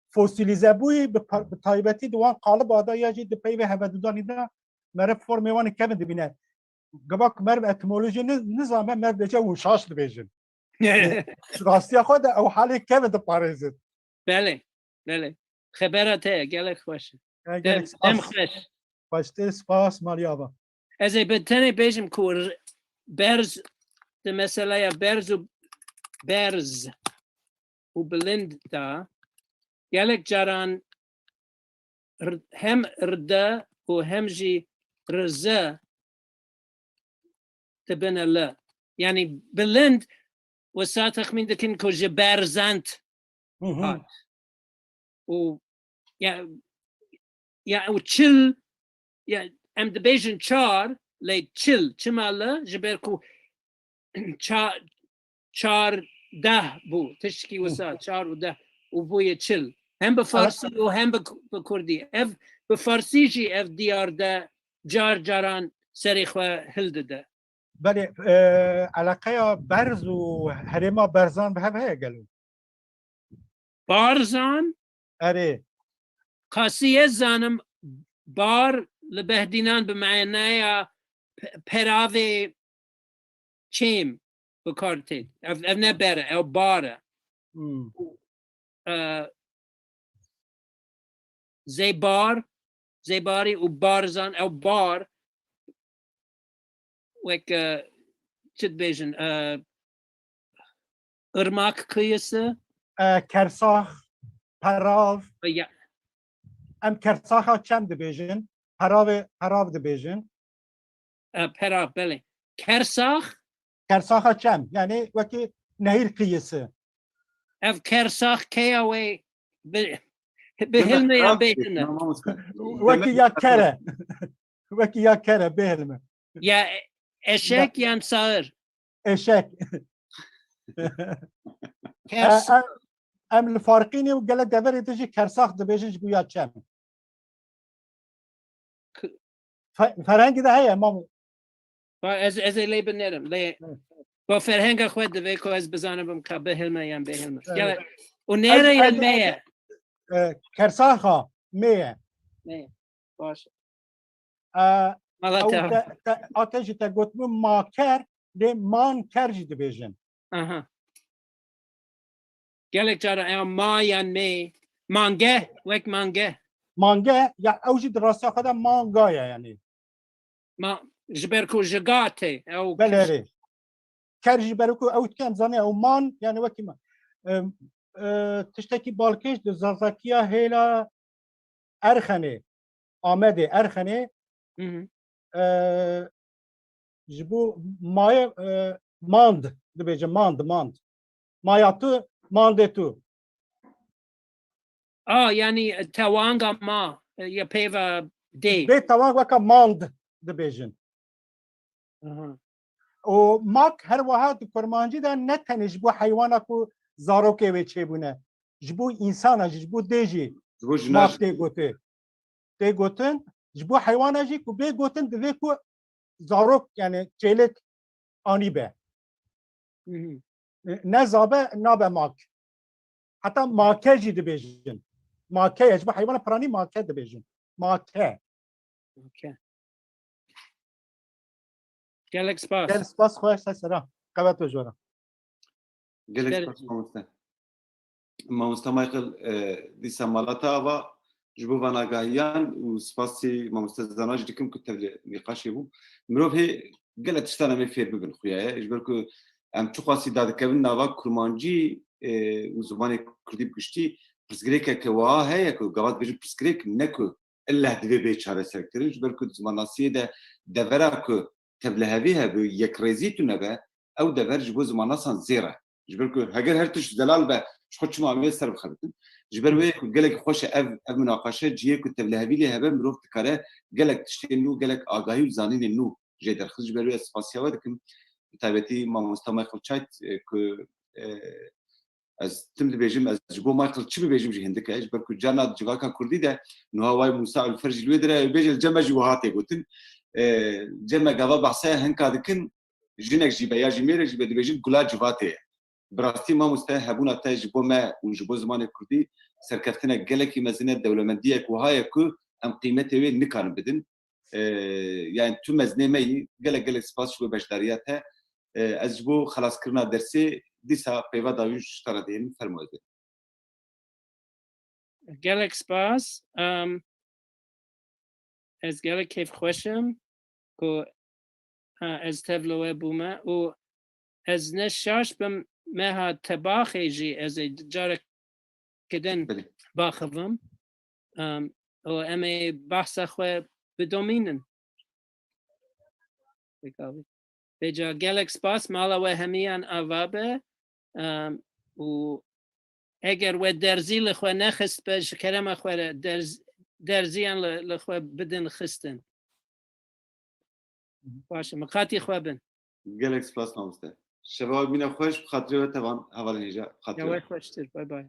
fosîlîze bûyî, bi pa-, bi taybetî di wan qaliba de ya jî di peyvê hevedudanî de meriv formê wan ê kevin dibîne. Gava ku meriv etimolojî ni-, nizane, meriv dibêje wişaş dibêjin. Rastiya xwe de ew halê kevin diparêzin. Belê, belê. Xebera te ye, gelek xweş e. Ya, Dem, gelek spas. Dem xweş. Xweştir, spas, malî ava. Ez ê bi tenê bêjim ku r-, berz, di meseleya berz û berz û bilind de gelek caran r-, hem rde û hem jî rize dibine li. Yani bilind, wisa texmîn dikin ku ji berzent Hı hı. hat. Û ya, ya û çil, ya em dibêjin çar, lê çil, çima li? Ji ber ku ça-, çar deh bû, tişkî wisa, çar û deh, û bûye çil. Hem bi farsî û hem bi, bi kurdî. Ev, bi farsî jî ev diyar de car caran serê xwe hildide. Belê, e, eleqeya berz û herêma berzan bi hev heye gelo? Barzan? Erê. Qasî ez zanim, bar li behdînan bi manaya pe-, peravê çêm bi kar tê. Ev, ev ne ber e, ew bar e. Hmm. E, zêbar, zêbarî û barzan, ew bar, wek, e, çi dibêjin, e, ırmak kıyısı. E, kersax, perav. E, ya. Em kersaxa çem dibêjin, peravê, perav dibêjin. E, perav, belê. Kersax? Kersaxa çem, yani wekî nehir kıyısı. Ev kersax keya wê bi, bi hilme yan bêhilme? Wekî ya kere. Wekî ya kere, bêhilme. Ya eşek yan sağır? Eşek. Kers. E, e, Em li Farqînê û gelek deverê din jî Kersax dibêjin ji bo ya çem. K- Fe- Ferhengê de heye, mam. Ba ez ez ê lê binerim. Lê Evet. Ba ferhenga xwe divê ku ez bizanibim ka bihilme yan bêhilme. Evet. Ya û nêre Ez- yan ez- me ye. E, Kersaxa me ye. Ne. Baş. E, Mala ew te. te, te, a te jî te gotibû maker, lê manker jî dibêjin. Aha. Gelek cara ew ma yan me. Mange, wek mange. Mange, ya ew jî di rastiya xwe de manga ye, yanî. Ma ji ber ku ji ga tê. Ew Belê, erê. Ker jî ber ku ew dike, em zanê ew man, yanî wekî man. Em, e, tiştekî balkêş di Zazakiya hêla Erxenê, Amedê, Erxenê, Hı hı. e, ji bo maye, e, mand dibêje, mand, mand. Maya tu, mandê tu. A, yanî tewanga ma, e, ya peyva dê. Bê tewang weka mand dibêjin. Aha. Û mak her wiha di kurmancî de ne tenê ji bo heywana ku zarokê wê çêbûne, ji bo însana jî, ji bo dê jî Ji bo jinar mak tê gotin. Tê gotin, ji bo heywana jî ku bê gotin divê ku zarok, yani çêlek anî be. Hı hı. Ne zabe nabe mak. Heta make jî dibêjin. Make ye, ji bo heywana piranî make dibêjin. Make. Okey. Gelek spas. Gel spas xwe ser sera. Qewet we jora. Gelek Gelek. Spas mamoste. Mamoste Michael, e, dîsa mala te ava ji bo van agahiyan û spasî mamoste Zana jî dikim ku tevlî nîqaşê bû. Mirov hê gelek tiştan em ê fêr bibin xuya ye. Ji ber ku em çiqasî dadikevin nava kurmancî, e, û zimanê kurdî bi giştî pirsgirêkeke wiha heye ku gava dibêjin pirsgirêk ne ku illeh divê bê çareserkirin. Ji ber ku di zimannasiyê de devera ku tevlihevî hebe, yekrêzî tune be, ew dever ji bo zimannasan zêr e. Ji ber ku heger her tişt zelal be, ji xwe çima em ê ser bixebitin? Ji ber wê ku gelekî xweş e ev, ev minaqaşe, cihê ku tevlihevî lê hebe, mirov dikare gelek tiştên nû, gelek agahî û zanînên nû jê derxist. Ji ber wê ez spasiya we dikim. Bi taybetî mamosta Michael Chait, e, ku, e, ez tim dibêjim, ez ji bo Michael çi bibêjim jî hindik e. Ji ber ku carna di civaka kurdî de niha way Musa Ulfer jî li wê dire, bêje li cem me jî wiha tê gotin. E, cem me gava behse hinka dikin, jinek jî be ya jî mêrek jî be dibêjin gula civatê ye. Bi rastî mamoste hebûna te ji bo me û ji bo zimanê kurdî serkeftinek gelekî mezin e, dewlemendiyek wiha ye ku em qîmetê wê nikarin bidin. E, yani tu mezinê me yî, gelek gelek spas ji bo beşdariya te. E, ez ji bo xelaskirina dersê dîsa peyva dawîn ji te re dihêlim, fermo ez ê. Gelek spas. Em, ez gelek kêfxweş im ku, ha, ez tevlî we bûme û ez ne şaş bim, meha tebaxê jî ez ê careke din Belê. baxivim. Em, û em ê behsa xwe bidomînin. Pêkavî. Vêca gelek spas, mala we hemiyan ava be. Em, û eger we derzî li xwe nexist be, ji kerema xwe re derz-, derziyan li, li xwe bidin xistin. Baş e, miqatî xwe bin. Gelek spas mamoste. Şeva we bîne xweş, bi xatirê we tevan hevalên hêja, bi xatirê Ya we. we xweştir. Bay bay.